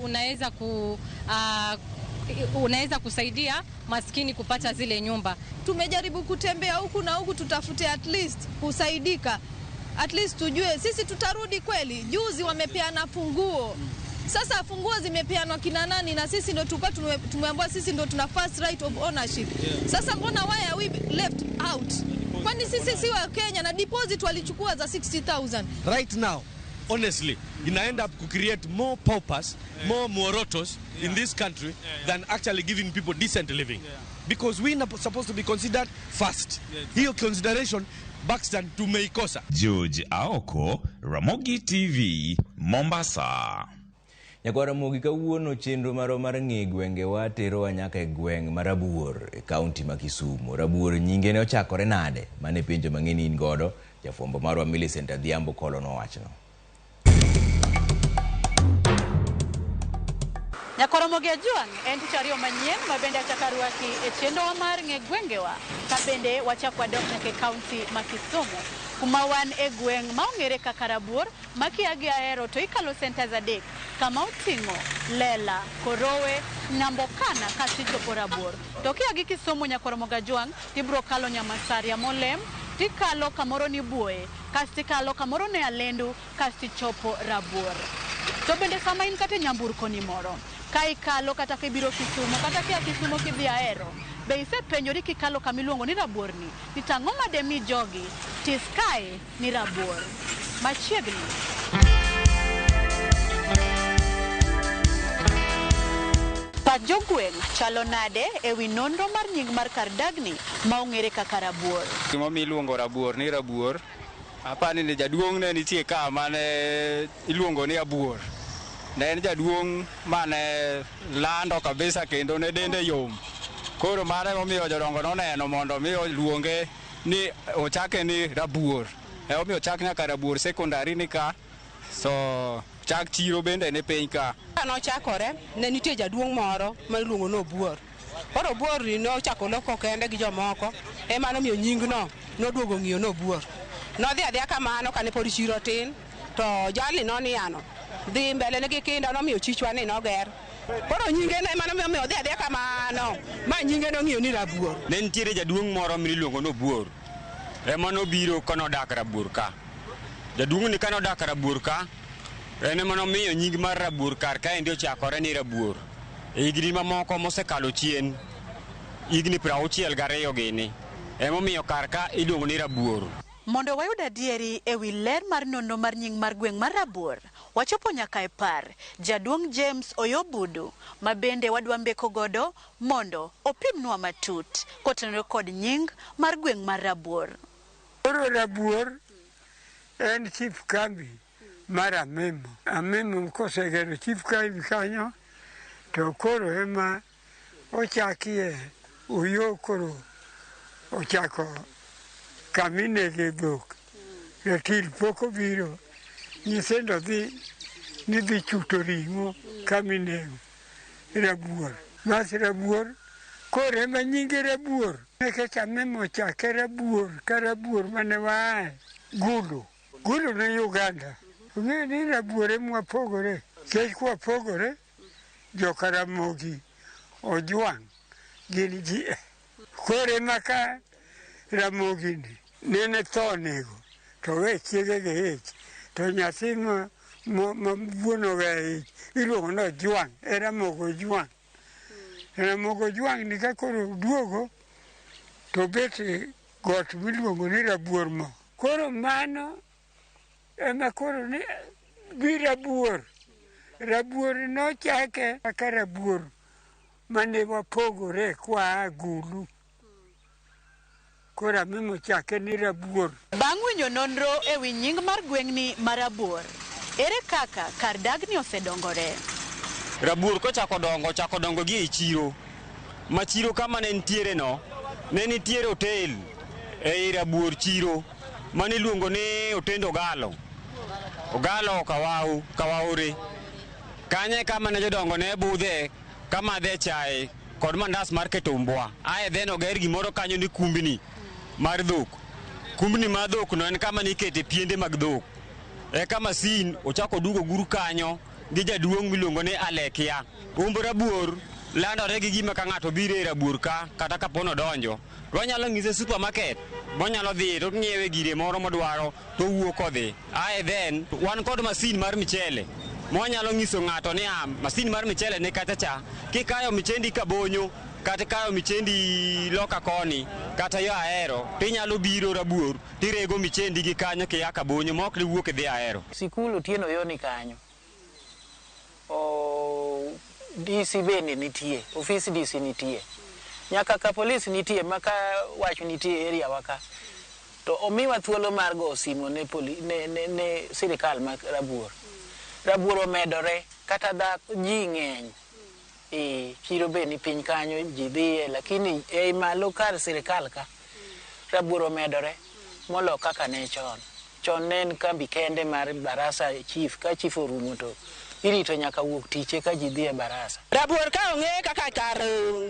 unaweza kusaidia maskini kupata zile nyumba.
Tumejaribu kutembea huku na huku tutafute at least kusaidika, at least tujue sisi tutarudi kweli. Juzi wamepeana funguo. Sasa funguo zimepeanwa kina nani? Na sisi ndio tulikuwa tumeambiwa sisi ndio tuna first right of ownership. Sasa mbona why are we left out? Kwani sisi si wa Kenya? Na deposit walichukua za 60,000.
Right now, honestly, ina end up to create more paupers, more morotos in this country than actually giving people decent living. Because we are supposed to be considered first. Hiyo consideration Bakstan tumeikosa.
George Aoko, Ramogi TV, Mombasa.
Nyakwar Ramogi kawuono chenro marwa mar ng'e gwengewa terowa nyaka e gweng' ma Rabuor e kaunti ma Kisumu. Rabuor nyinge ne ochakore nade? Mane penjo mang'eny in godo. Jafwambo marwa Millicent Adhiambo kolo nowachno.
Nyakwar Ramogi Ajwang' en tich ariyo manyien ma bende achako rwaki e chenrowa mar ng'e gwengewa, ka bende wachak wadok nyaka e kaunti ma Kisumu, kuma wan e gweng' ma ong'ere kaka Rabuor, ma kia gi Ahero to ikalo centers 3 kama oting'o Lela, Korowe, Nyambokana kasto ichopo Rabuor. To kia gi Kisumu Nyakwar Ramogi Ajwang' tibiro kalo Nyamasaria Molem, tikalo kamoro ni Buoye, kasto ikalo kamoro ne Alendu, kasto ichopo Rabuor. To bende sama in kata e nyamburko ni moro, ka ikalo kata kibiro Kisumu, kata kia Kisumu kidhi Ahero, be isepenjori kikalo kama iluongo ni Rabuor ni, ni tang'o mademi jogi tis kae ni Rabuor? Machiegni. Pach jogweng' chalo nade ewi nonro mar nying mar kar dagni ma ong'ere kaka Rabuor?
Gimomiyo iluongo Rabuor ni Rabuor, apani ni jaduong' ne nitie ka mane iluongo ni Abuor. Ne en jaduong' mane lando kabisa kendo ne dende yom. Koro mano emomiyo jodongo noneno mondo mi oluonge ni ochake ni Rabuor. Emomiyo ochak nyaka Rabuor sekondari ni ka, so chak chiro bende ne piny ka.
Kanochakore, ne nitie jaduong' moro ma iluongo ni Obuor. Koro Obuor ni nochako loko kende gi jomoko, ema nomiyo nyingno noduogo ng'iyo ni Obuor. Nodhi adhiya kamano kane pod chiro tin, to jalni noniano dhi mbele ne gi kinda nomiyo chichwa ni noger. Koro nyinge no ema nomiyo odhi adhiya kamano, ma nyinge nong'iyo ni Rabuor.
Ne nitiere jaduong' moro miluongo ni Obuor, ema nobiro kanodak Rabuor ka. Jaduong' ni kanodak Rabuor ka, en ema nomiyo nying mar Rabuor kar kaendi ochakore ni Rabuor. E higni mamoko mosekalo chien, higni 62 gini, emomiyo kar ka iluongo ni Rabuor.
Mondo wayud adieri e wi ler mar nonro mar nying mar gweng' mar Rabuor, wachopo nyaka e par jaduong' James Oyobudu, ma bende wadwa mbeko godo mondo opimnwa matut kotenore kod nying mar gweng' mar Rabuor.
Koro Rabuor en chief kambi mar Amemo. Amemo kosegero chief kambi kanyo to koro ema ochakie Oyo koro ochako kaminege dhok. Ratil pok obiro, nyithindo dhi ni dhi chuto ring'o kaminego Rabuor. Bas Rabuor koro ema nyinge Rabuor nikech Amemo ochake Rabuor ka Rabuor mane waaye Gulu. Gulu ni Uganda. Ong'eyo ni Rabuor ema wapogore. Nikech kwapogore, joka Ramogi Ojwang' gin ji. Koro ema ka Ramogi ni nene tho onego to we chiege gi ich to nyathi ma ma wuon oweyo ich iluongo ni Ojwang' e Ramogi Ojwang'. Ramogi Ojwang' ni ka koro oduogo to obet e got miluongo ni Rabuor mo. Koro mano ema koro ni bi Rabuor. Rabuor nochake kaka Rabuor mane wapogore kwa Gulu. Koro Amemo chake ni Rabuor.
Bang' winjo nonro e wi nying mar gweng'ni mar Rabuor, ere kaka kar dagni osedongore?
Rabuor kochako dongo, ochako dongo gi ei chiro. Ma chiro kama ne nitiere no, ne nitiere hotel ei Rabuor chiro mane iluongo ni Otend Ogalo. Ogalo Kawau, Kawaore. Kanyo e kama ne jodongo ne budhe kamadhe chae kod mandas mar keto mbwa. Ae then oger gimoro kanyo ni kumbni mar dhok. Kumbni mar dhok no en kama nikete piende mag dhok. Eka masin ochako dugo guru kanyo gi jaduong' miluongo ni Alekia. Umb Rabuor landore gi gima ka ng'ato biro e Rabuor ka kata kapo nodonjo to wanyalo nyise supermarket monyalo dhi to ng'iewe gire moro modwaro to owuok odhi. Ae then wan kod masin mar michele mwanyalo nyiso ng'ato ni ah, masin mar michele ni kacha cha kikayo michendi kabonyo kata ikayo michendi loka koni kata yo Ahero tinyalo biro Rabuor tirego michendi gi kanyo kiya Kabonyo ma ok diwuok idhi Ahero.
Sikul Otieno yo ni kanyo. O, DC bende nitie, ofis DC nitie. Nyaka ka polis nitie ma ka wach nitie area wa ka. To omiwa thuolo mar go simo ne, poli, ne, ne, ne sirikal ma Rabuor. Rabuor omedore kata dhako ji ng'eny. E, chiro be ni piny kanyo ji dhiye lakini ei malo kar sirikal ka Rabuor omedore molo kaka ne chon. Chon ne en kambi kende mar barasa chief, ka chief orumo to irito nyaka wuok tich eka ji dhi e barasa.
Rabuor ka ong'e kaka kar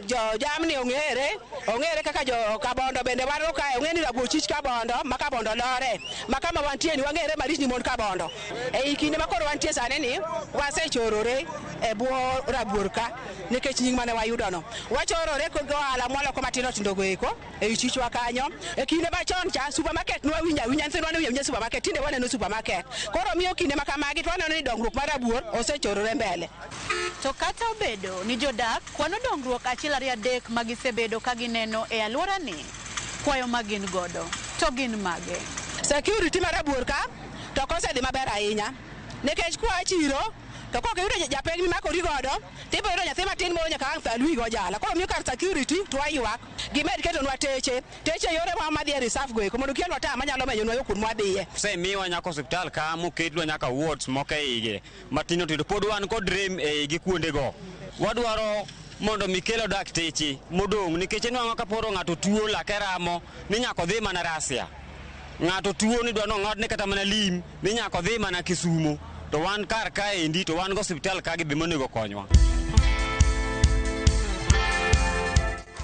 jo jamni ong'ere, ong'ere kaka jo Kabondo bende wan kae ong'e ni Rabuor chich Kabondo ma Kabondo lore ma kama wantie ni wang'ere malich ni mon Kabondo. Ei kinde ma koro wantie sani ni wasechorore e bwo Rabuor ka nikech nying mane wayudono. Wachorore kod ohala mwaloko matindo tindo go eko ei chichwa kanyo. E kinde machon cha supermarket nwawinjo awinja, nyithindwa ne winjo awinja supermarket, tinde waneno supermarket. Koro miyo kinde ma kamagi to waneno ni dongruok mar Rabuor osechorore mbele.
To kata obedo ni jodak kwano dongruok achiel ariyo adek ma gisebedo ka gineno e alworani, kwayo ma gin godo to gin mage?
Security mar Rabuor ka to ok osedhi maber ahinya nikech kwa chiro to kok iyudo japeng mimakori godo to ibiro yudo nyathi matin moro nyaka ang' thal wiyi go jala. Koro miyo kar security to waywak gimed ketonwa teche teche yore wa madhi e reserve go eko mondo kelnwa taya manyalo menyonwa yo kuond mwadhiye.
Osemiwa nyaka osiptal ka moketwa nyaka wards moko e igi matindo tindo pod wan kod rem e igi kuondego. Wadwaro mondo mi kelo dakteche modong' nikech inwang'o ka poro ng'ato tuo lake ramo ni nyaka odhi mana Rasia. Ng'ato tuo ni dwa nong'adne kata mana lim ni nyaka odhi mana Kisumo. To wan kar kaendi to wan gi osiptal ka gi be monego konywa.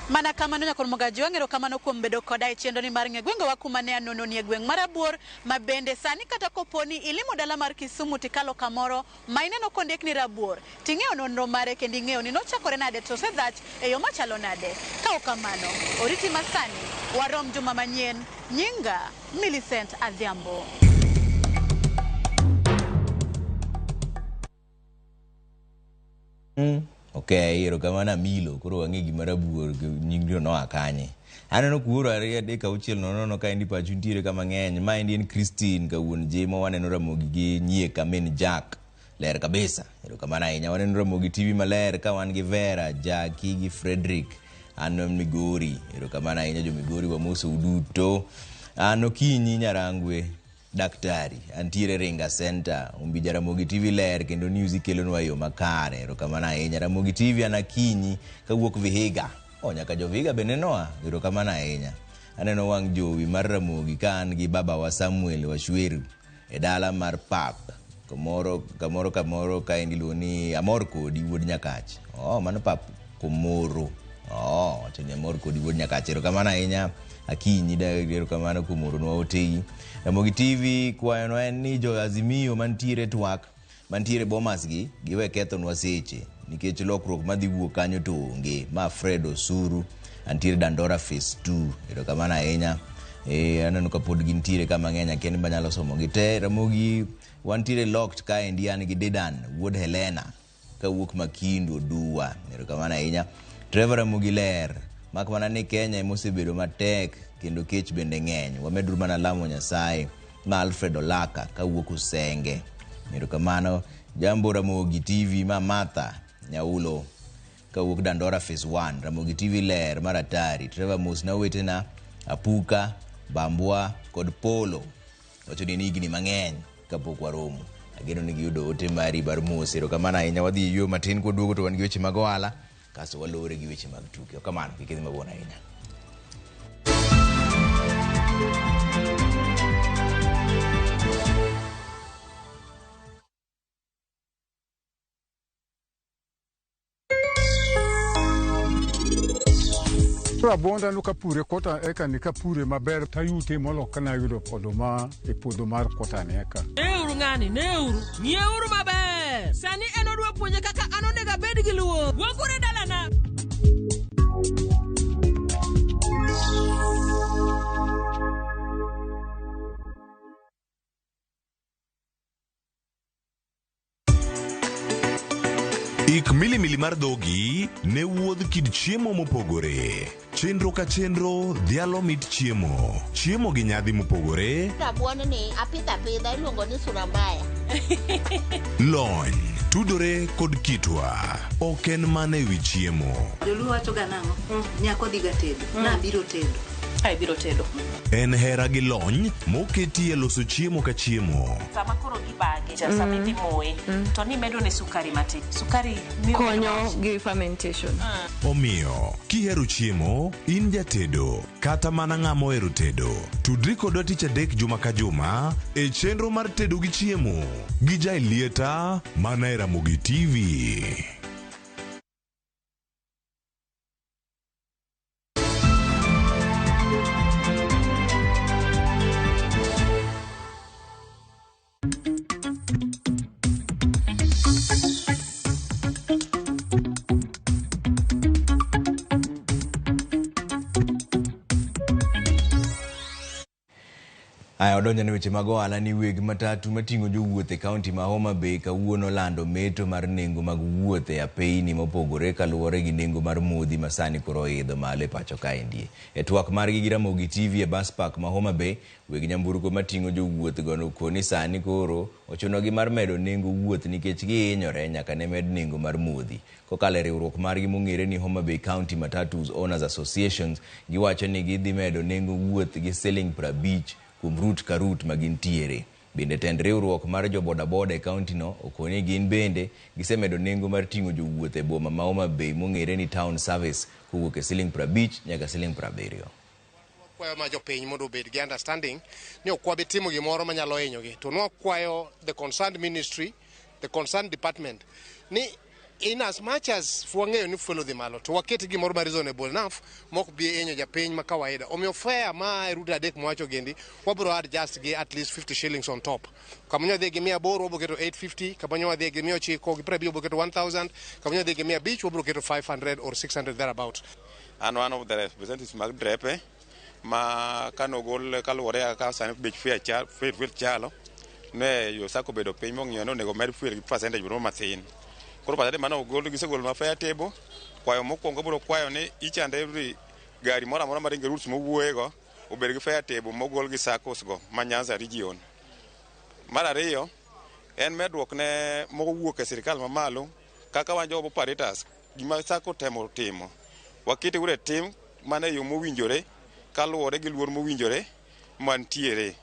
Mana kamano nyakor Mogajwang', erokamano kuom bedo koda e chenro ni mar ng'e gwengewa kuma ne anononi e gweng' mar Rabuor ma bende sani kata koponi ilimo dala mar Kisumu tikalo kamoro ma ineno kondik ni Rabuor ting'eyo nonro mare kendo ing'eyo ni nochakore nade to osedhach e yo machalo nade. Ka ok kamano, oriti masani, warom juma manyien. Nyinga Millicent Adhiambo.
Okay, erokamano Amilo. Koro wang'e gima Rabuor nyingno noa kanye. Aneno kuoro 2 3 6 0 0 kaendi pachu nitiere kama ng'eny. Maendi en Christine kawuon Jimo, waneno Ramogi gi Nyieka min Jack. Ler kabisa. Erokamano ahinya. Waneno Ramogi TV maler ka wan gi Vera, Jackie gi Frederick. An Migori. Erokamano ahinya jo Migori, wamosou duto. An Okinyi Nyarangwe daktari, antiere Ringa Center. Ombija Ramogi TV ler kendo news ikelonwa e yo makare. Erokamano ahinya. Ramogi TV an Akinyi kawuok Vihiga. O nyaka jo Vihiga be nenoa. Erokamano ahinya. Aneno wang' jowi mar Ramogi ka an gi babawa Samuel Washweru e dala mar Pap. Kamoro kamoro kamoro kaendi iluongo ni Amor Kodi wuod Nyakach. Oh, mano Pap Komoro. Oh, wacho ni Amor Kodi wuod Nyakach. Erokamano ahinya Akinyi, erokamano kuom oronwa otegi. Ramogi TV kwayonwa en ni jo Azimio mantiere twak mantiere Bomas gi giwe kethonwa seche nikech lokruok madhi wuok kanyo to onge. Ma Fred Osuru antiere Dandora Phase 2. Erokamano ahinya. Aneno ka pod gintiere ka mang'eny, akia ni banyalo somo gi te. Ramogi wantiere locked kaendi an gi Dedan wuod Helena kawuok Makindu Oduwa. Erokamano ahinya. Trevor Ramogi ler mak mana ni Kenya ema osebedo matek kendo kech bende ng'eny. Wameduru mana lamo Nyasaye. Ma Alfred Olaka kawuok Usenge. Erokamano. Jambo Ramogi TV ma Martha Nyaulo kawuok Dandora Phase 1. Ramogi TV ler mar atari. Trevor mos na owetena Apuka, Bambwa kod Polo. Wacho ni higni mang'eny kapok waromo. Ageno ni giyudo ote mari bar mos. Erokamano ahinya. Wadhi e yueyo matin kwaduogo to wan gi weche mag ohala kasto walore gi weche mag tuke. Erokamano, kik idhi mabor ahinya.
Rabonda no kapure kota eka ni kapure maber tayute molo kana yudo oduma e puodho mar kota ni eka.
Neuru ng'ani, neuru, ng'ieuru maber. Sani en odwa puonje kaka an onego abed gi luor. Wuoguru e dalana.
Ik milimili mar dhogi ne wuodh kit chiemo mopogore. Chenro ka chenro dhialo mit chiemo. Chiemo gi nyadhi mopogore.
Rabuon ni apidho apidha iluongo ni sura mbaya.
Lony, tudore kod kitwa. Ok en mana ewi chiemo.
Joluo wacho ga nang'o? Nyako dhi ga tedo. Nabiro tedo.
Ai biro tedo.
En hera gi lony moketi e loso chiemo ka chiemo.
Sama koro gibage, sama idhi moye, to nimedo ne sukari matin. Sukari miyo
konyo gi fermentation.
Omiyo, kihero chiemo, in jatedo, kata mana ng'ama ohero tedo, tudri kodwa tich adek juma ka juma e chenro mar tedo gi chiemo gi Jaelieta mana e Ramogi TV.
Aya, odonjo ne weche mag ohala ni weg matatu mating'o jowuoth e kaunti ma Homa Bay kawuono lando meto mar nengo mag wuoth e apeyni mopogore kaluwore gi nengo mar modhi ma sani koro oidho malo e pacho kaendi. E twak margi gi Ramogi TV e bus park ma Homa Bay, weg nyamburko mating'o jowuoth go okoni sani koro ochunogi mar medo nengo wuoth nikech gihinyore nyaka ne med nengo mar modhi. Kokalo e riwruok margi mong'ere ni Homa Bay County Matatus Owners Associations, giwacho ni gidhi medo nengo wuoth gi siling 50 kuom route ka route ma gintiere. Bende tend riwruok mar jo bodaboda e kaunti no okoni gin bende gisemedo nengo mar ting'o jowuoth e boma ma Homa Bay mong'ere ni Town Service kowuok e siling 50 nyaka siling 70.
Wakwayo ma jopiny mondo obed gi understanding ni ok wabi timo gimoro manyalo hinyogi, to nwakwayo the concerned ministry, the concerned department ni in as much as wang'eyo ni fuel odhi malo to waket gimoro ma reasonable enough mok bi hinyo japiny ma kawaida. Omiyo fare ma e route adek mwawacho gendi wabiro adjust gi at least 50 shillings on top. Kama nyo dhi gi 800 wabiro keto 850, kama nyo wadhi gi 950 wabiro keto 1000, kama nyo dhi gi 500 wabiro keto 500 or 600 thereabout.
An one of the representatives mag drepe ma kanogol kaluwore kaka sani bech fuel chalo ne yo sako bedo piny mong'iyo ni onego med fuel gi percentage moro matin. Koro percentage mane ogol gisegolo ma fare table, kwayo mokwongo biro kwayo ni each and every Gari moro amora maringo e routes mowuoyego obed gi fare table mogol gi SACCOs go ma Nyanza region. Mar ariyo en medruok ne mowuok e sirikal mamalo kaka wan jogo operators gima SACCO temo timo wakete uru e tim mana e yo mowinjore kaluwore gi luor mowinjore mantiere.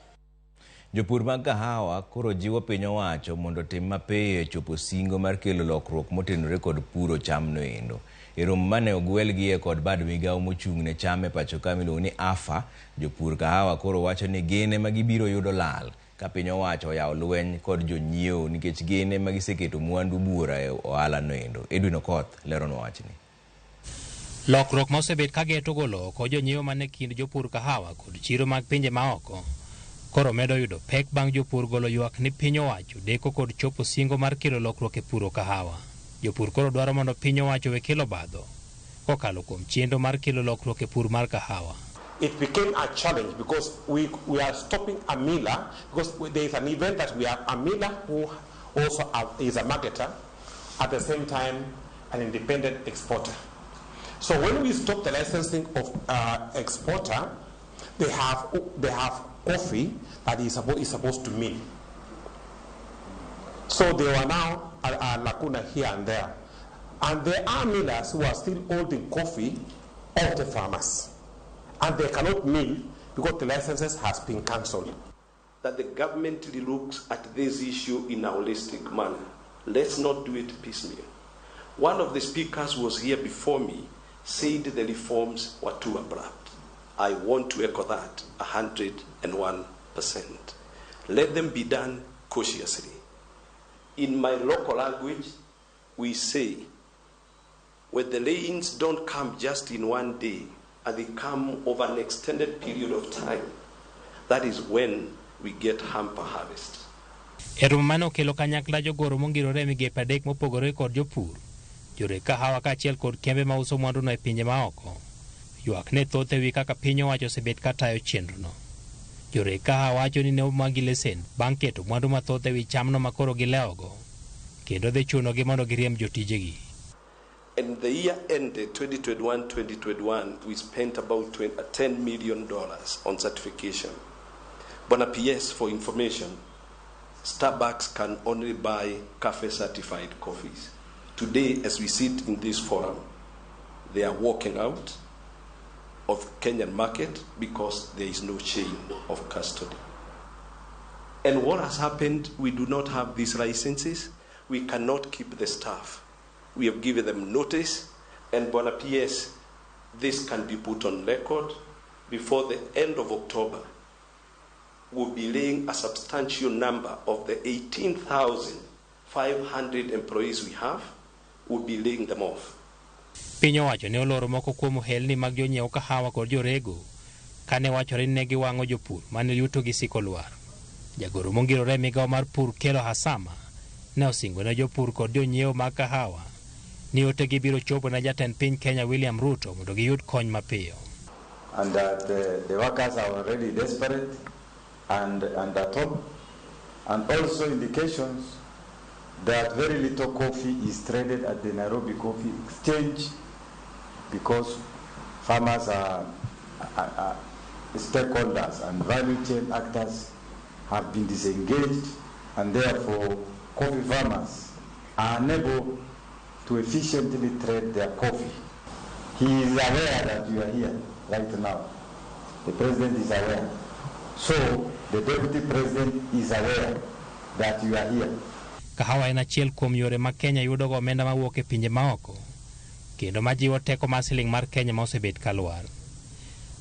Jopur mag kahawa koro jiwo piny owacho mondo otim mapiyo e chopo singo mar kelo lokruok motenore kod puro chamno endo. E romo mane ogwelgie kod bad migawo mochung' ne cham e pacho ka miluongo ni AFA, jopur kahawa koro wacho ni gin ema gibiro yudo lal ka piny owacho oyawo lweny kod jonyiewo nikech gin ema giseketo mwandu buora e ohala no endo. Edwin Okoth leronwa wachni.
Lokruok ma osebet ka geto golo oko jonyiewo man e kind jopur kahawa kod chiro mag pinje maoko koro medo yudo pek bang' jopur golo ywak ni piny owacho deko kod chopo singo mar kelo lokruok e puro kahawa. Jopur koro dwaro mondo piny owacho we kelo obadho kokalo kuom chenro mar kelo lokruok e pur mar kahawa.
It became a challenge because we are stopping a miller, because there is an event that we have a miller who also is a marketer, at the same time an independent exporter. So when we stop the licensing of exporter, they have coffee that is supposed to mill. So there are now a lacuna here and there. And there are millers who are still holding coffee of the farmers. And they cannot mill because the licenses has been cancelled.
That the government looks at this issue in a holistic manner. Let's not do it piecemeal. One of the speakers was here before me, said the reforms were too abrupt. I want to echo that 101%. Let them be done cautiously. In my local language, we say, when the rains don't come just in one day, and they come over an extended period of time, that is when we get hamper harvest.
E romo mane okelo kanyakla jogoro mongirore e migepe adek mopogore kod jopur, joreg kahawa kaachiel kod kembe mauso mwanduno e pinje maoko. Ywak ne thoth ewi kaka piny owacho osebet ka tayo chenrono. Joreg kahawa wacho ni ne omagi lesen bang' keto mwandu mathoth ewi chamno ma koro gilewogo, kendo dhi chunogi mondo giriemb jotijegi.
In the year ended 2021-2021, we spent about $10 million on certification. Bwana PS, for information, Starbucks can only buy cafe certified coffees. Today, as we sit in this forum, they are walking out of Kenyan market because there is no chain of custody. And what has happened, we do not have these licenses. We cannot keep the staff. We have given them notice, and Bwana PS, this can be put on record. Before the end of October, we'll be laying a substantial number of the 18,500 employees we have, we'll be laying them off.
Piny owacho ne oloro moko kuom ohelni mag jonyiew kahawa kod jorego kane wachore ni ne giwang'o jopur mane yutogi siko lwar. Jagoro mongirore e migawo mar pur Kelo Hasama ne osingo ne jopur kod jonyiewo mag kahawa ni otegi biro chopo ne jatend piny Kenya William Ruto mondo giyud kony mapiyo.
And that the workers are already desperate and at home, and also indications that very little coffee is traded at the Nairobi Coffee Exchange because farmers are stakeholders and value chain actors have been disengaged, and therefore coffee farmers are unable to efficiently trade their coffee. He is aware that you are here right now. The president is aware. So the deputy president is aware that you are here.
Kahawa en achiel kuom yore ma Kenya yudogo omenda mawuok e pinje maoko kendo majiwo teko mar siling mar Kenya ma osebet ka lwar.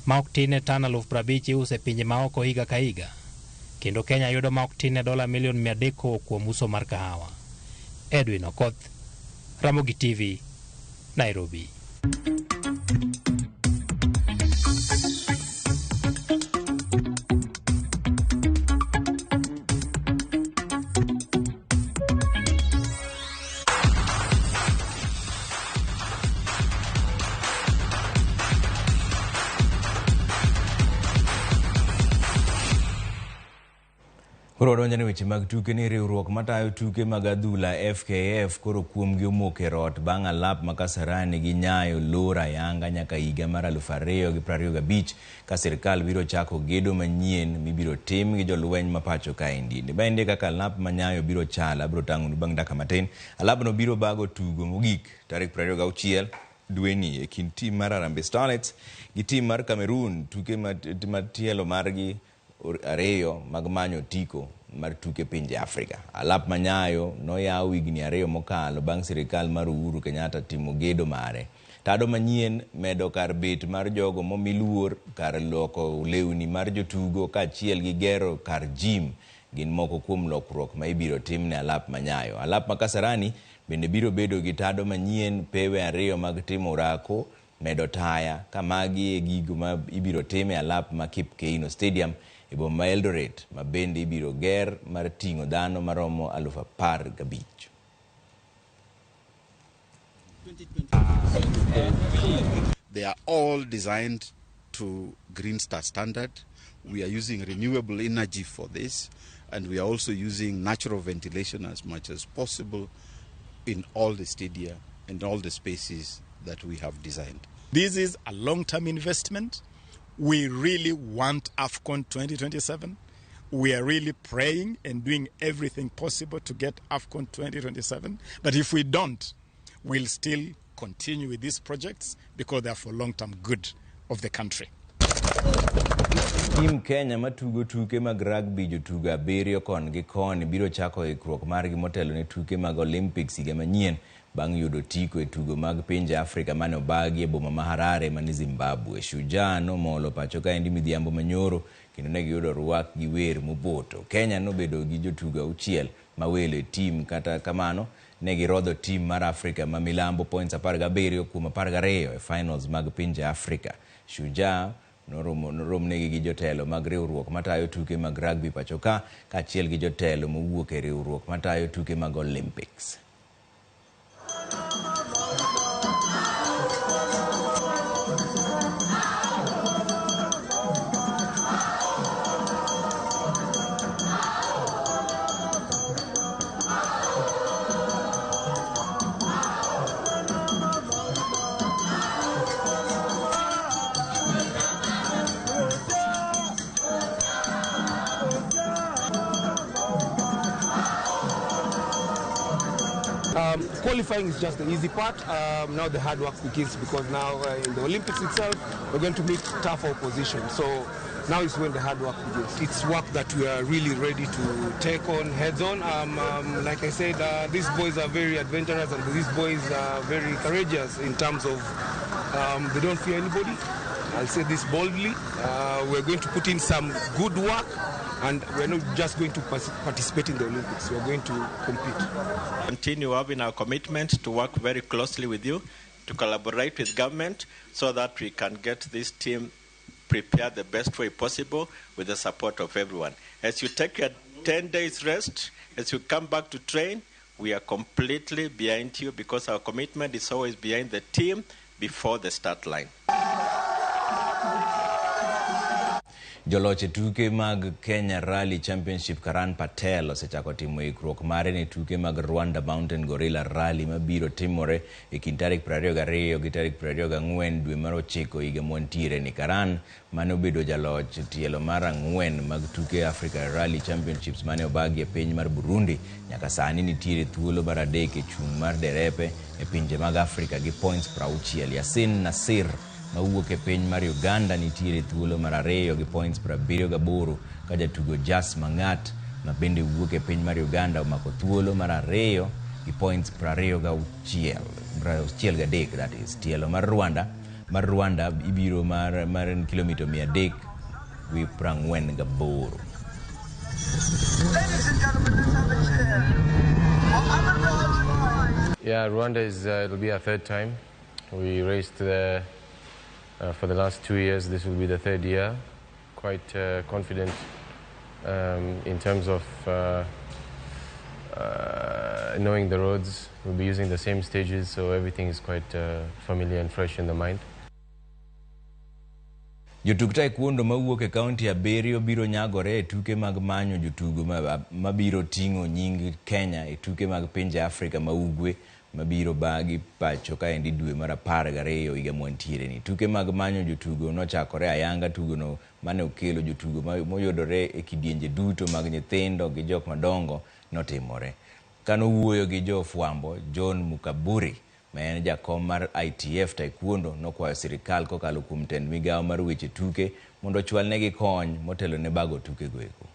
Ma ok tin ne tan 50,000 iuso e pinje maoko higa ka higa kendo Kenya yudo ma ok tin ne dola milion 300 kowuok kuom uso mar kahawa. Edwin Okoth, Ramogi TV, Nairobi.
Koro wadonjo ne weche mag tuke ni riwruok matayo tuke mag adhula FKF koro kuomgi omoko e rot bang' alap ma Kasarani gi Nyayo lor ayanga nyaka higa mar 2025 ka sirkal biro chako gedo manyien mibiro tim gi jolweny ma pacho kaendi. Maendi kaka alap ma Nyayo biro chalo, abiro tang'onu bang' dakika matin. Alapno biro bago tugo mogik tarik 26 dweni e kind tim mar Harambee Starlets gi tim mar Cameroon, tuke matielo margi ariyo mag manyo otiko mar tuke pinje Afrika. Alap ma Nyayo noyaw higni 2 mokalo bang' sirikal mar Uhuru Kenyatta timo gedo mare. Tado manyien medo kar bet mar jogo momi luor, kar loko lewni mar jotugo kaachiel gi gero kar gym gin moko kuom lokruok ma ibiro tim ne alap ma Nyayo. Alap ma Kasarani bende biro bedo gi tado manyien, pewe 2 mag timo orako, medo taya, ka magi e gigo ma ibiro tim e alap ma Kipkeino Stadium e boma ma Eldoret, ma bende ibiro ger mar ting'o dhano maromo 15,000.
They are all designed to Green Star standard. We are using renewable energy for this, and we are also using natural ventilation as much as possible in all the stadia and all the spaces that we have designed.
This is a long-term investment. We really want AFCON 2027. We are really praying and doing everything possible to get AFCON 2027. But if we don't, we'll still continue with these projects because they are for long-term good of the country.
Team Kenya matugo tuke mag rugby jotugo 7 kon gi koni biro chako ikruok margi motelo ne tuke mag Olympics higa manyien bang' yudo tiko e tugo mag pinje Afrika mane obagi e boma ma Harare mani Zimbabwe. Shujaa nomolo pacho kaendi midhiambo manyoro kendo ne giyudo rwak gi wer mopoto. Kenya nobedo gi jotugo 6 mawelo e tim, kata kamano ne girodho tim mar Afrika ma milambo points 17 kuom 12 e finals mag pinje Afrika. Shujaa noromnegi gi jotelo mag riwruok matayo tuke mag rugby pacho ka kaachiel gi jotelo mowuok e riwruok matayo tuke mag Olympics.
Qualifying is just the easy part. Now the hard work begins, because now in the Olympics itself, we're going to meet tough opposition. So now is when the hard work begins. It's work that we are really ready to take on heads on. Like I said, these boys are very adventurous and these boys are very courageous in terms of they don't fear anybody. I'll say this boldly. We're going to put in some good work, and we're not just going to participate in the Olympics, we're going to compete.
Continue having our commitment to work very closely with you, to collaborate with government so that we can get this team prepared the best way possible with the support of everyone. As you take your 10 days rest, as you come back to train, we are completely behind you, because our commitment is always behind the team before the start line.
Joloch e tuke mag Kenya Rally Championship Karan Patel osechako timo ikruok mare ne tuke mag Rwanda Mountain Gorilla Rally mabiro timore e kind tarik 22 gi tarik 24 dwe mar 9 higa mwantiere ni. Karan mane obedo jaloch tielo mar 4 mag tuke Africa Rally Championships mane obagi e piny mar Burundi nyaka sani nitiere thuolo mar 3 e chung' mar derepe e pinje mag Afrika gi points 60. Yasin Nasir mawuok e piny mar Uganda nitiere thuolo mar 2 gi points 78, ka jatugo Jas Mangat ma bende wuok e piny mar Uganda omako thuolo mar 2 gi points 63, that is. Tielo mar Rwanda ibiro mar kilomita 348.
Yeah, Rwanda is it'll be our third time. We raced there for the last 2 years. This will be the third year. Quite confident in terms of knowing the roads. We'll be using the same stages, so everything is quite familiar and fresh in the mind.
Jotug taekwondo mawuok e kaunti 7 biro nyagore e tuke mag manyo jotugo mabiro ting'o nying Kenya e tuke mag pinje Afrika ma Ugwe mabiro bagi pacho kaendi dwe mar 12 higa mwantiere ni. Tuke mag manyo jotugo nochakore ayanga tugono mane okelo jotugo moyudore e kidienje duto mag nyithindo gi jok madongo notimore. Kanowuoyo gi jofwambo, John Mukaburi ma en jakom mar ITF Taekwondo nokwayo sirikal kokalo kuom tend migawo mar weche tuke mondo ochwalnegi kony motelo ne bago tukego eko.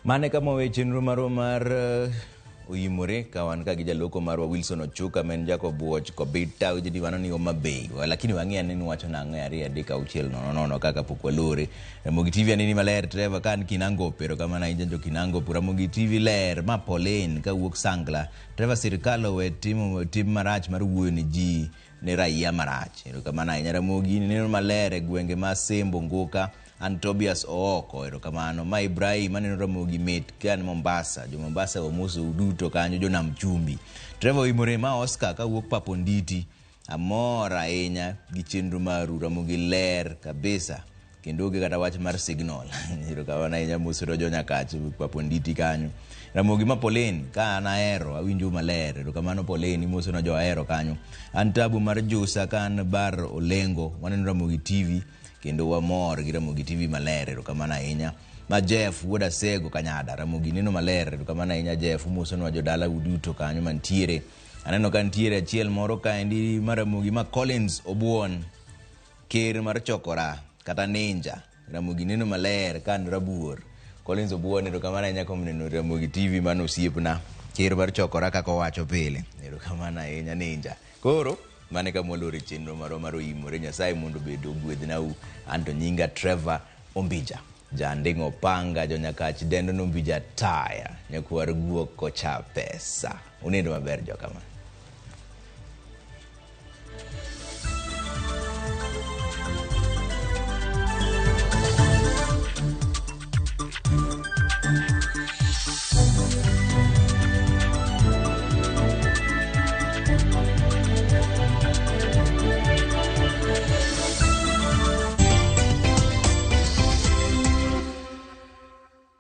Mane kama we chenro marwa mar oyimore ka wan ka gi jaloko marwa Wilson Ochuka ma en Jacob Wuoch Kobita weche wano ni Homa Bay lakini wang'e ane ni wacho nang'o e 2 3 6 0 0 kaka pok walore. Ramogi TV aneni maler Trevor ka an Kinangop, erokamano ahinya jo Kinangop. Ramogi TV ler ma Pauline kawuok Sangla. Trevor, sirikal owe timo tim marach mar wuoyo ne ji ne raia marach. Erokamano ahinya Ramogi neno maler e gwenge ma Sembo Nguka. An Tobias Ooko, erokamano. Ma Ibrahim aneno Ramogi mit ka an Mombasa. Jo Mombasa wamoso duto kanyo, jo Nam Chumbi. Trevor Oimore ma Oscar kawuok Paponditi. Amor ahinya gi chenro maru, Ramogi ler kabisa. Kendo onge kata wach mar signal. Erokamano ahinya mosoro jo Nyakach Paponditi kanyo. Ramogi ma Pauline ka an ahero awinjo maler. Erokamano Pauline imoso jo ahero kanyo. An Tabu mar Jusa ka an Bar Olengo waneno Ramogi TV kendo wamor gi Ramogi TV maler, erokamano ahinya. Ma Jeff wuod Asego Kanyada, Ramogi neno maler, erokamano ahinya Jeff, umosonwa jodala uduto kanyo mantiere. Aneno ka nitiere achiel moro kaendi mar Ramogi ma Collins Obuon, ker mar Chokora kata Ninja. Ramogi neno maler ka an Rabuor. Collins Obuon, erokamano ahinya kuom neno Ramogi TV mano osiepna, ker mar Chokora kaka owacho pile. Erokamano ahinya Ninja. Koro mane kama walore chenro marwa mar oyimore. Nyasaye mondo obed ogwedhnau. Anto nyinga Trevor Ombija, janding'o panga, jonyakach dendo nombija taya, nyakwar guok kocha pesa. Unindo maber jokama.